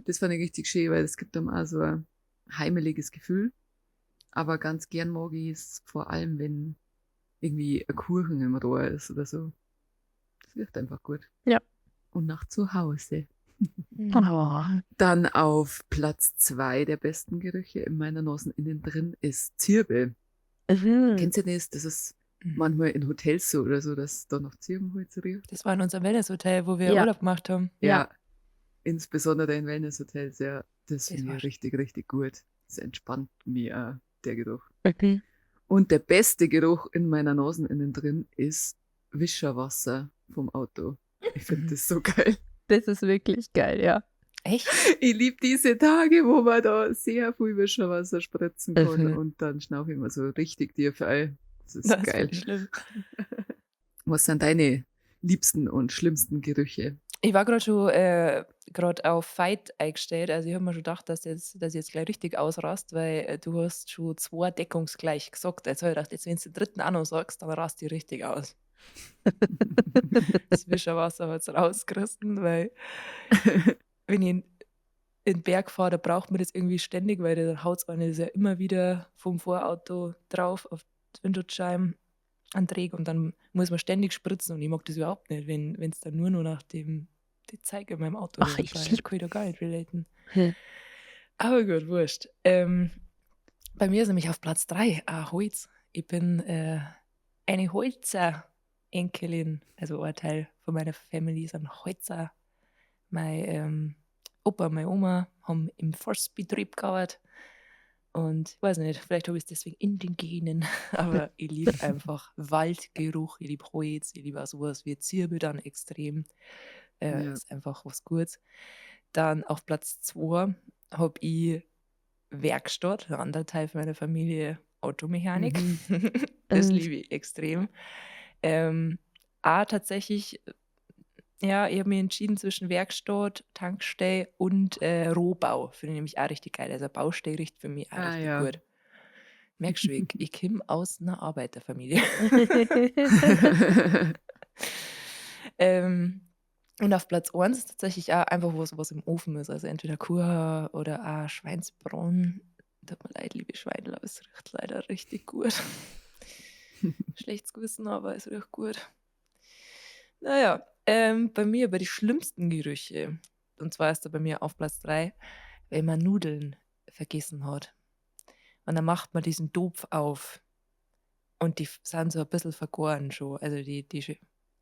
Das fand ich richtig schön, weil es gibt einem auch so ein heimeliges Gefühl. Aber ganz gern mag ich es, vor allem wenn irgendwie ein Kuchen im Rohr ist oder so. Das riecht einfach gut. Ja. Und nach zu Hause. Mhm. Oh. Dann auf Platz 2 der besten Gerüche in meiner Nase innen drin ist Zirbe. Mhm. Kennt ihr das? Das ist manchmal in Hotels so oder so, dass da noch Zirbenholz riecht. Das war in unserem Wellness-Hotel, wo wir Ja. Urlaub gemacht haben. Ja. Ja. Insbesondere in Wellness-Hotels, ja. Das Das finde war ich richtig, richtig gut. Das entspannt mich auch, der Geruch. Mhm. Und der beste Geruch in meiner Nase innen drin ist Wischerwasser vom Auto. Ich finde Mhm. das so geil. Das ist wirklich geil, ja. Echt? Ich liebe diese Tage, wo man da sehr viel Wischerwasser spritzen kann Mhm. und dann schnaufe ich immer so richtig tief ein. Das ist Das geil. ist schlimm. Was sind deine liebsten und schlimmsten Gerüche? Ich war gerade schon grad auf Fight eingestellt. Also ich habe mir schon gedacht, dass ich jetzt gleich richtig ausrast, weil du hast schon 2 deckungsgleich gesagt. Jetzt habe ich gedacht, jetzt, wenn du den dritten auch noch sagst, dann rast die richtig aus. Das Wischerwasser hat es rausgerissen, weil wenn ich in den Berg fahre, da braucht man das irgendwie ständig, weil dann haut es einen das ja immer wieder vom Vorauto drauf auf die Windschutzscheiben an Träg und dann muss man ständig spritzen und ich mag das überhaupt nicht, wenn es dann nur noch nach dem die Zeig in meinem Auto Ach, riecht, ich weil lieb- kann ich da gar nicht relaten. Hm. Aber gut, wurscht. Bei mir ist nämlich auf Platz 3 auch Holz. Ich bin eine Holzer-Enkelin, also ein Teil von meiner Family ist ein Holzer. Mein Opa und meine Oma haben im Forstbetrieb gearbeitet. Und ich weiß nicht, vielleicht habe ich es deswegen in den Genen, aber ich liebe einfach Waldgeruch, ich liebe Holz, ich liebe auch sowas wie Zirbel dann extrem. Ja. Ist einfach was Gutes. Dann auf Platz 2 habe ich Werkstatt, ein anderer Teil von meiner Familie, Automechanik. Das liebe ich extrem. Auch tatsächlich, ja, ich habe mich entschieden zwischen Werkstatt, Tankstelle und Rohbau. Finde ich nämlich auch richtig geil. Also Baustelle riecht für mich auch richtig gut. Merkst du, ich komme aus einer Arbeiterfamilie. Und auf Platz 1 ist tatsächlich auch einfach was, was im Ofen ist. Also entweder Kuchen oder auch Schweinsbraten. Tut mir leid, liebe Schweine, aber es riecht leider richtig gut. Schlechtes Gewissen, aber es riecht gut. Naja, bei mir, bei den schlimmsten Gerüche, und zwar ist da bei mir auf Platz 3, wenn man Nudeln vergessen hat. Und dann macht man diesen Topf auf und die sind so ein bisschen vergoren schon. Also die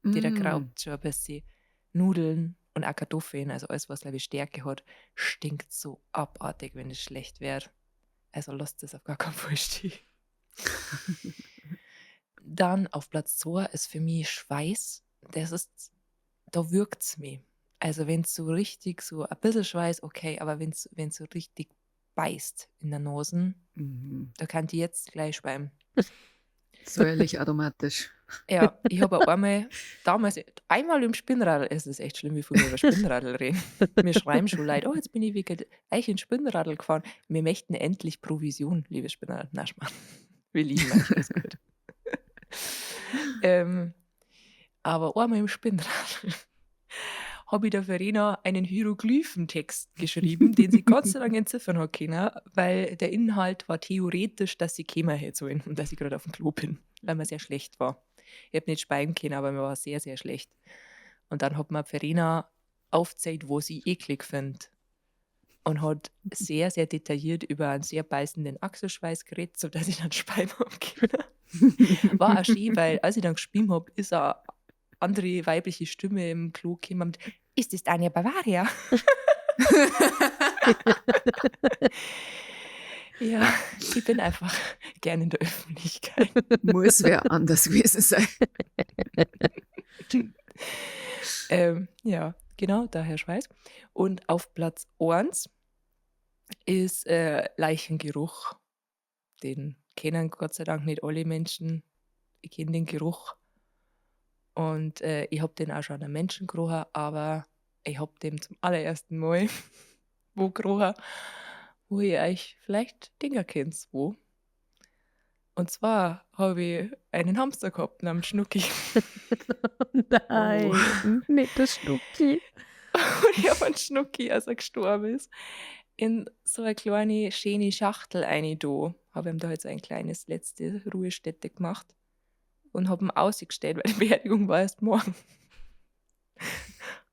da graubt schon ein bisschen. Nudeln und auch Kartoffeln, also alles, was, glaub ich, Stärke hat, stinkt so abartig, wenn es schlecht wird. Also lasst es auf gar keinen Fall stehen. Dann auf Platz 2 ist für mich Schweiß. Da wirkt's mich. Also wenn's so richtig so ein bisschen Schweiß, okay, aber wenn's so richtig beißt in der Nase, da kann die jetzt gleich schweimen. Säuerlich aromatisch. Ja, ich habe auch einmal, damals, einmal im Spinnradl, es ist echt schlimm, wie viel wir über Spinnradl reden. Mir schreiben schon Leute, oh, jetzt bin ich wegen euch in Spinnradl gefahren. Wir möchten endlich Provision, liebe Spinnradl. Na, Schmarrn. Wir lieben euch, alles gut. Aber einmal im Spinnradl habe ich der Verena einen Hieroglyphentext geschrieben, den sie Gott sei Dank entziffern hat können, weil der Inhalt war theoretisch, dass sie kommen hätte sollen und dass ich gerade auf dem Klo bin, weil mir sehr schlecht war. Ich hab nicht speien können, aber mir war sehr, sehr schlecht. Und dann hat mir Verena aufgezeigt, wo sie eklig findet. Und hat sehr, sehr detailliert über einen sehr beißenden Achselschweiß geredet, sodass ich dann speien hab können. War auch schön, weil als ich dann gespielt hab, ist eine andere weibliche Stimme im Klo gekommen und ist das Anja Bavaria? Ja, ich bin einfach gern in der Öffentlichkeit. Muss wer anders gewesen sein. Ja, genau, daher Schweiß. Und auf Platz 1 ist Leichengeruch. Den kennen Gott sei Dank nicht alle Menschen. Ich kenne den Geruch. Und ich hab den auch schon an einem Menschen gerochen, aber ich hab den zum allerersten Mal wo gerochen, wo ihr euch vielleicht Dinger kennt, wo. Und zwar hab ich einen Hamster gehabt namens Schnucki. Nein, Oh. nicht der Schnucki. Und ich hab einen Schnucki, als er gestorben ist, in so eine kleine, schöne Schachtel rein da. Hab ihm da jetzt ein kleines letzte Ruhestätte gemacht und hab ihn ausgestellt, weil die Beerdigung war erst morgen.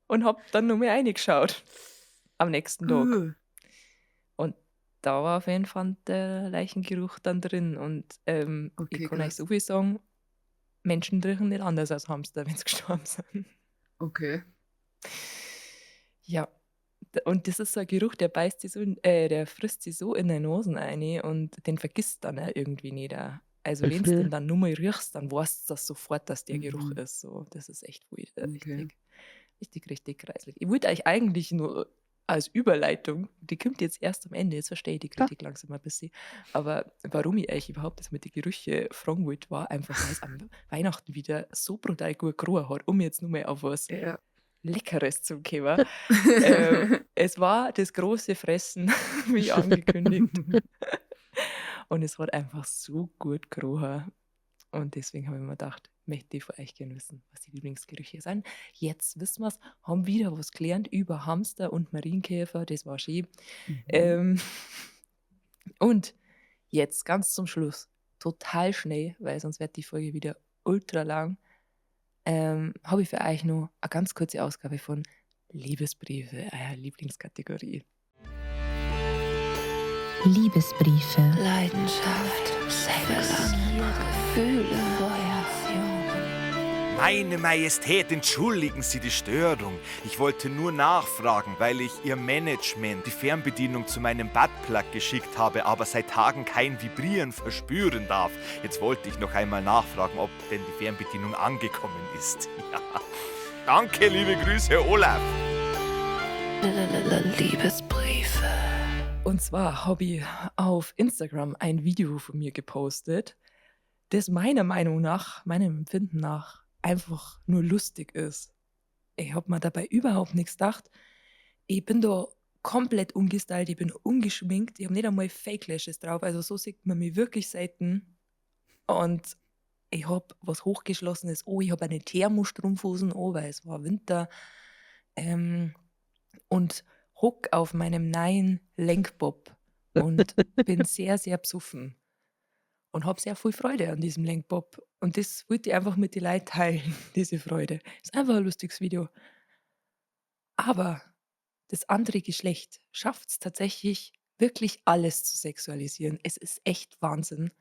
Und hab dann noch mal reingeschaut am nächsten Tag. Und da war auf jeden Fall der Leichengeruch dann drin. Und ich kann euch so viel sagen, Menschen riechen nicht anders als Hamster, wenn sie gestorben sind. Ja. Und das ist so ein Geruch, der beißt sich so in der frisst sich so in die Nosen ein und den vergisst dann auch irgendwie nicht. Auch. Also wenn du den dann nur mal riechst, dann weißt du das sofort, dass der Geruch ist. So, das ist echt weird, richtig, richtig, richtig kreislich. Ich wollte euch eigentlich nur als Überleitung, die kommt jetzt erst am Ende, jetzt verstehe ich die Kritik langsam ein bisschen, aber warum ich euch überhaupt das mit den Gerüchen fragen wollte, war einfach, weil es am Weihnachten wieder so brutal gut gerochen hat, um jetzt nur mal auf was Leckeres zu kommen. Es war das große Fressen, wie angekündigt. Und es hat einfach so gut gerochen. Und deswegen habe ich mir gedacht, möchte ich von euch gerne wissen, was die Lieblingsgerüche sind. Jetzt wissen wir's, haben wieder was gelernt über Hamster und Marienkäfer. Das war schön. Und jetzt ganz zum Schluss, total schnell, weil sonst wird die Folge wieder ultra lang, habe ich für euch noch eine ganz kurze Ausgabe von Liebesbriefe, eurer Lieblingskategorie. Liebesbriefe, Leidenschaft, Sex, Gefühle, Feuer. Meine Majestät, entschuldigen Sie die Störung. Ich wollte nur nachfragen, weil ich Ihr Management die Fernbedienung zu meinem Buttplug geschickt habe, aber seit Tagen kein Vibrieren verspüren darf. Jetzt wollte ich noch einmal nachfragen, ob denn die Fernbedienung angekommen ist. Ja. Danke, liebe Grüße, Olaf. Liebesbriefe. Und zwar habe ich auf Instagram ein Video von mir gepostet, das meiner Meinung nach, meinem Empfinden nach, einfach nur lustig ist. Ich habe mir dabei überhaupt nichts gedacht. Ich bin da komplett ungestylt, ich bin ungeschminkt, ich habe nicht einmal Fake Lashes drauf, also so sieht man mich wirklich selten. Und ich habe was Hochgeschlossenes an, ich habe eine Thermostrumpfhosen an, weil es war Winter. Und hock auf meinem neuen Lenkbob und bin sehr, sehr besoffen. Und hab sehr viel Freude an diesem Lenkbob. Und das wollte ich einfach mit den Leuten teilen, diese Freude. Ist einfach ein lustiges Video. Aber das andere Geschlecht schafft's tatsächlich, wirklich alles zu sexualisieren. Es ist echt Wahnsinn.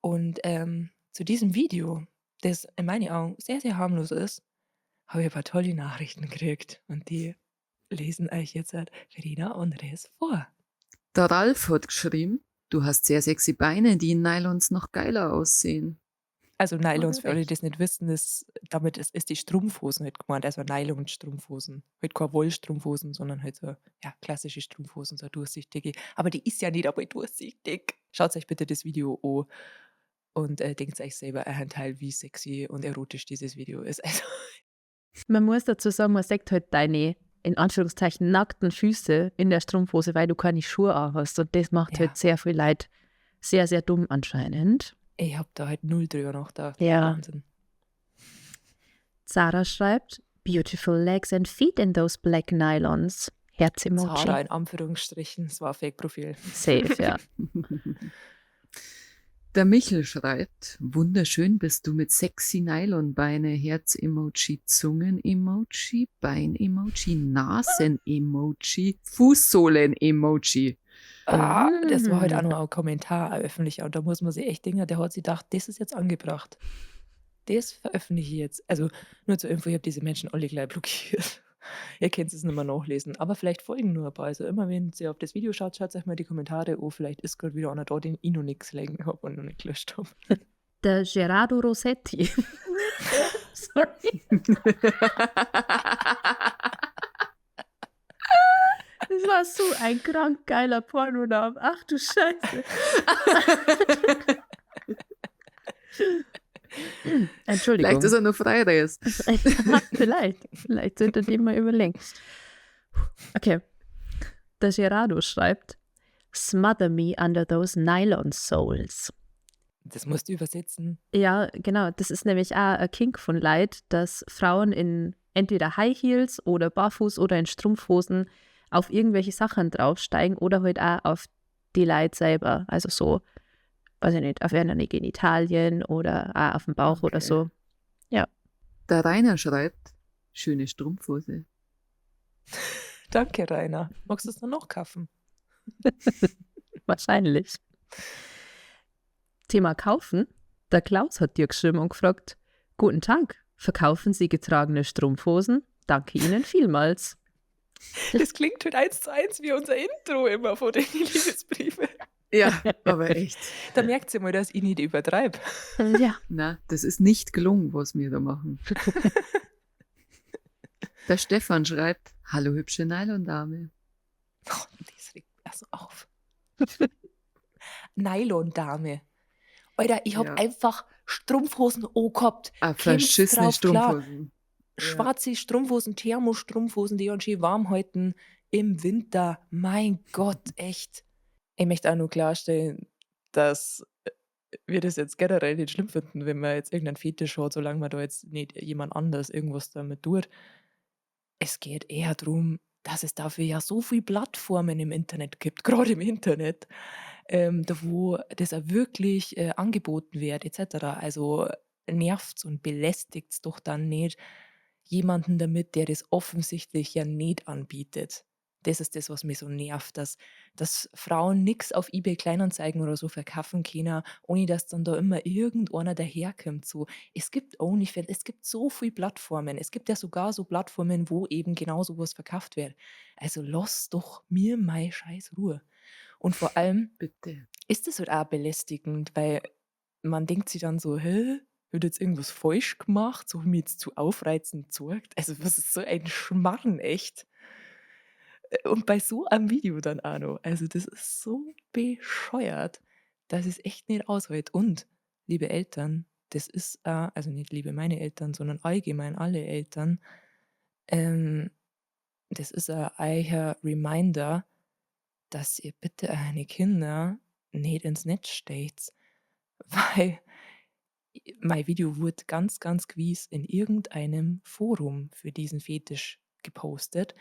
Und zu diesem Video, das in meinen Augen sehr, sehr harmlos ist, habe ich ein paar tolle Nachrichten gekriegt. Und die lesen euch jetzt halt Verena und Res vor. Der Ralf hat geschrieben, du hast sehr sexy Beine, die in Nylons noch geiler aussehen. Also Nylons, für alle, die recht. das nicht wissen, damit ist die Strumpfhosen halt gemeint, also Nylon-Strumpfhosen. Halt keine Wollstrumpfhosen, sondern halt so, ja, klassische Strumpfhosen, so durchsichtige. Aber die ist ja nicht einmal durchsichtig. Schaut euch bitte das Video an und denkt euch selber einen Teil, wie sexy und erotisch dieses Video ist. Also, Man muss dazu sagen, man sieht halt deine, in Anführungszeichen, nackten Füße in der Strumpfhose, weil du keine Schuhe anhast. Und das macht Ja. halt sehr viel Leid. Sehr, sehr dumm anscheinend. ich hab da halt null drüber nachgedacht. Ja. Wahnsinn. Sarah schreibt, beautiful legs and feet in those black nylons. Herz-Emoji. Zara in Anführungsstrichen, es war ein Fake-Profil. Safe, ja. Der Michel schreibt, wunderschön bist du mit sexy Nylonbeine, Herz-Emoji, Zungen-Emoji, Bein-Emoji, Nasen-Emoji, Fußsohlen-Emoji. Ah, das war halt auch Mm. noch ein Kommentar, ein öffentlicher. Und da muss man sich echt denken, der hat sich gedacht, das ist jetzt angebracht. Das veröffentliche ich jetzt. Also nur zur Info, ich habe diese Menschen alle gleich blockiert. Ihr könnt es nicht mehr nachlesen. Aber vielleicht folgen nur ein paar. Also immer, wenn ihr auf das Video schaut, schaut euch mal die Kommentare an. Vielleicht ist gerade wieder einer da, den ich noch nichts gelesen habe und noch nicht gelöscht habe. Der Gerardo Rossetti. Sorry. Das war so ein krank geiler Pornoname. Ach du Scheiße. Entschuldigung. Vielleicht ist er nur Freireis. Vielleicht. Vielleicht sollte die mal überlegen. Okay. Der Gerardo schreibt: Smother me under those nylon soles. Das musst du übersetzen. Ja, genau. Das ist nämlich auch ein Kink von Leid, dass Frauen in entweder High Heels oder barfuß oder in Strumpfhosen auf irgendwelche Sachen draufsteigen oder halt auch auf die Leid selber. Also so, weiß ich nicht, auf irgendeine Genitalien oder auch auf dem Bauch oder Okay. so. Der Rainer schreibt, schöne Strumpfhose. Danke, Rainer. Magst du es noch kaufen? Wahrscheinlich. Thema Kaufen. Der Klaus hat dir geschrieben und gefragt: Guten Tag, verkaufen Sie getragene Strumpfhosen? Danke Ihnen vielmals. Das klingt halt 1:1 wie unser Intro immer von den Liebesbriefen. Ja, aber echt. Da merkt ihr mal, dass ich nicht übertreibe. Ja. Na, das ist nicht gelungen, was wir da machen. Der Stefan schreibt, hallo hübsche Nylon-Dame. Oh, das regt mich also auf. Nylon-Dame. Alter, ich hab Ja. einfach Strumpfhosen angehabt. Ah, Kommt's verschissene drauf klar. Strumpfhosen. Ja. Schwarze Strumpfhosen, Thermostrumpfhosen, die uns schön warm halten im Winter. Mein Gott, echt. Ich möchte auch nur klarstellen, dass wir das jetzt generell nicht schlimm finden, wenn man jetzt irgendeinen Fetisch hat, solange man da jetzt nicht jemand anders irgendwas damit tut. Es geht eher darum, dass es dafür ja so viele Plattformen im Internet gibt, gerade im Internet, da wo das auch wirklich angeboten wird, et cetera. Also nervt's und belästigt's doch dann nicht jemanden damit, der das offensichtlich ja nicht anbietet. Das ist das, was mich so nervt, dass Frauen nix auf eBay Kleinanzeigen oder so verkaufen können, ohne dass dann da immer irgendeiner daherkommt. So, es gibt OnlyFans, es gibt so viele Plattformen. Es gibt ja sogar so Plattformen, wo eben genau sowas verkauft wird. Also lass doch mir mei scheiß Ruhe. Und vor allem Bitte. ist das halt auch belästigend, weil man denkt sich dann so, hä? Wird jetzt irgendwas falsch gemacht? So hab ich mich jetzt zu aufreizend gezeigt? Also was ist so ein Schmarrn, echt? Und bei so einem Video dann auch noch. Also das ist so bescheuert, dass ich es echt nicht aushalte. Und, liebe Eltern, das ist auch, also nicht liebe meine Eltern, sondern allgemein alle Eltern, das ist ein eicher Reminder, dass ihr bitte eure Kinder nicht ins Netz stellt, weil mein Video wurde ganz, ganz gewiss in irgendeinem Forum für diesen Fetisch gepostet,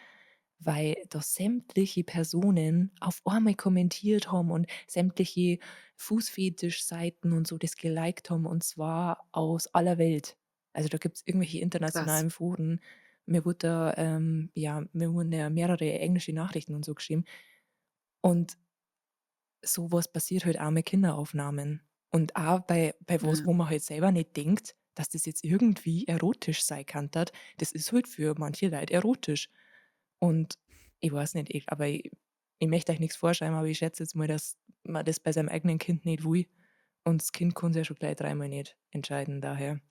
weil da sämtliche Personen auf einmal kommentiert haben und sämtliche Fußfetischseiten und so das geliked haben, und zwar aus aller Welt. Also da gibt's irgendwelche internationalen Foren. Mir wurde da ja, mir wurden ja mehrere englische Nachrichten und so geschrieben. Und sowas passiert halt auch mit Kinderaufnahmen. Und auch bei was, wo man halt selber nicht denkt, dass das jetzt irgendwie erotisch sein kann. Das ist halt für manche Leute erotisch. Und ich weiß nicht, aber ich möchte euch nichts vorschreiben, aber ich schätze jetzt mal, dass man das bei seinem eigenen Kind nicht will. Und das Kind kann sich ja schon gleich dreimal nicht entscheiden. Daher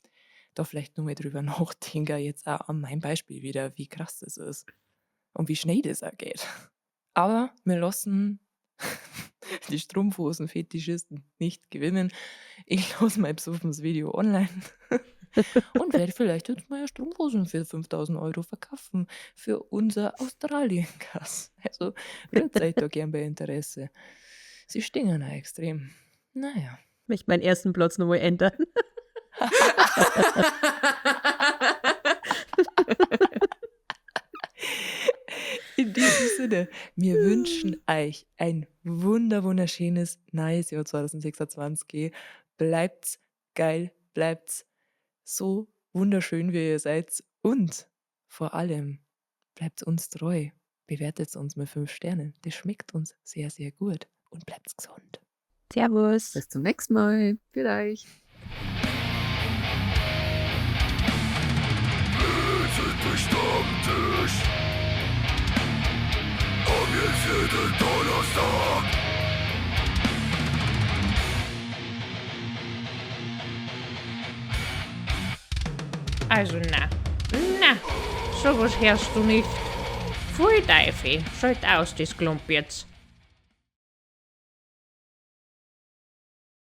da vielleicht nur mal drüber nachdenken, jetzt auch an meinem Beispiel wieder, wie krass das ist und wie schnell das auch geht. Aber wir lassen die Strumpfhosen-Fetischisten nicht gewinnen. Ich lasse mein besoffenes Video online und werde vielleicht jetzt meine Strumpfhosen für 5.000 Euro verkaufen für unser Australien-Gas. Also rührt euch da gern bei Interesse. Sie stinken auch extrem. Naja. Ich möchte meinen ersten Platz nochmal ändern. In diesem Sinne, wir wünschen euch ein wunderschönes neues Jahr 2026. Bleibt's geil, bleibt's so wunderschön, wie ihr seid, und vor allem bleibt uns treu. Bewertet uns mit 5 Sternen. Das schmeckt uns sehr, sehr gut. Und bleibt's gesund. Servus. Bis zum nächsten Mal. Vielleicht. Stammtisch. Komm jetzt jeden Donnerstag. Also na, na, sowas hörst du nicht. Pfui Teufel, schalt aus das Klump jetzt.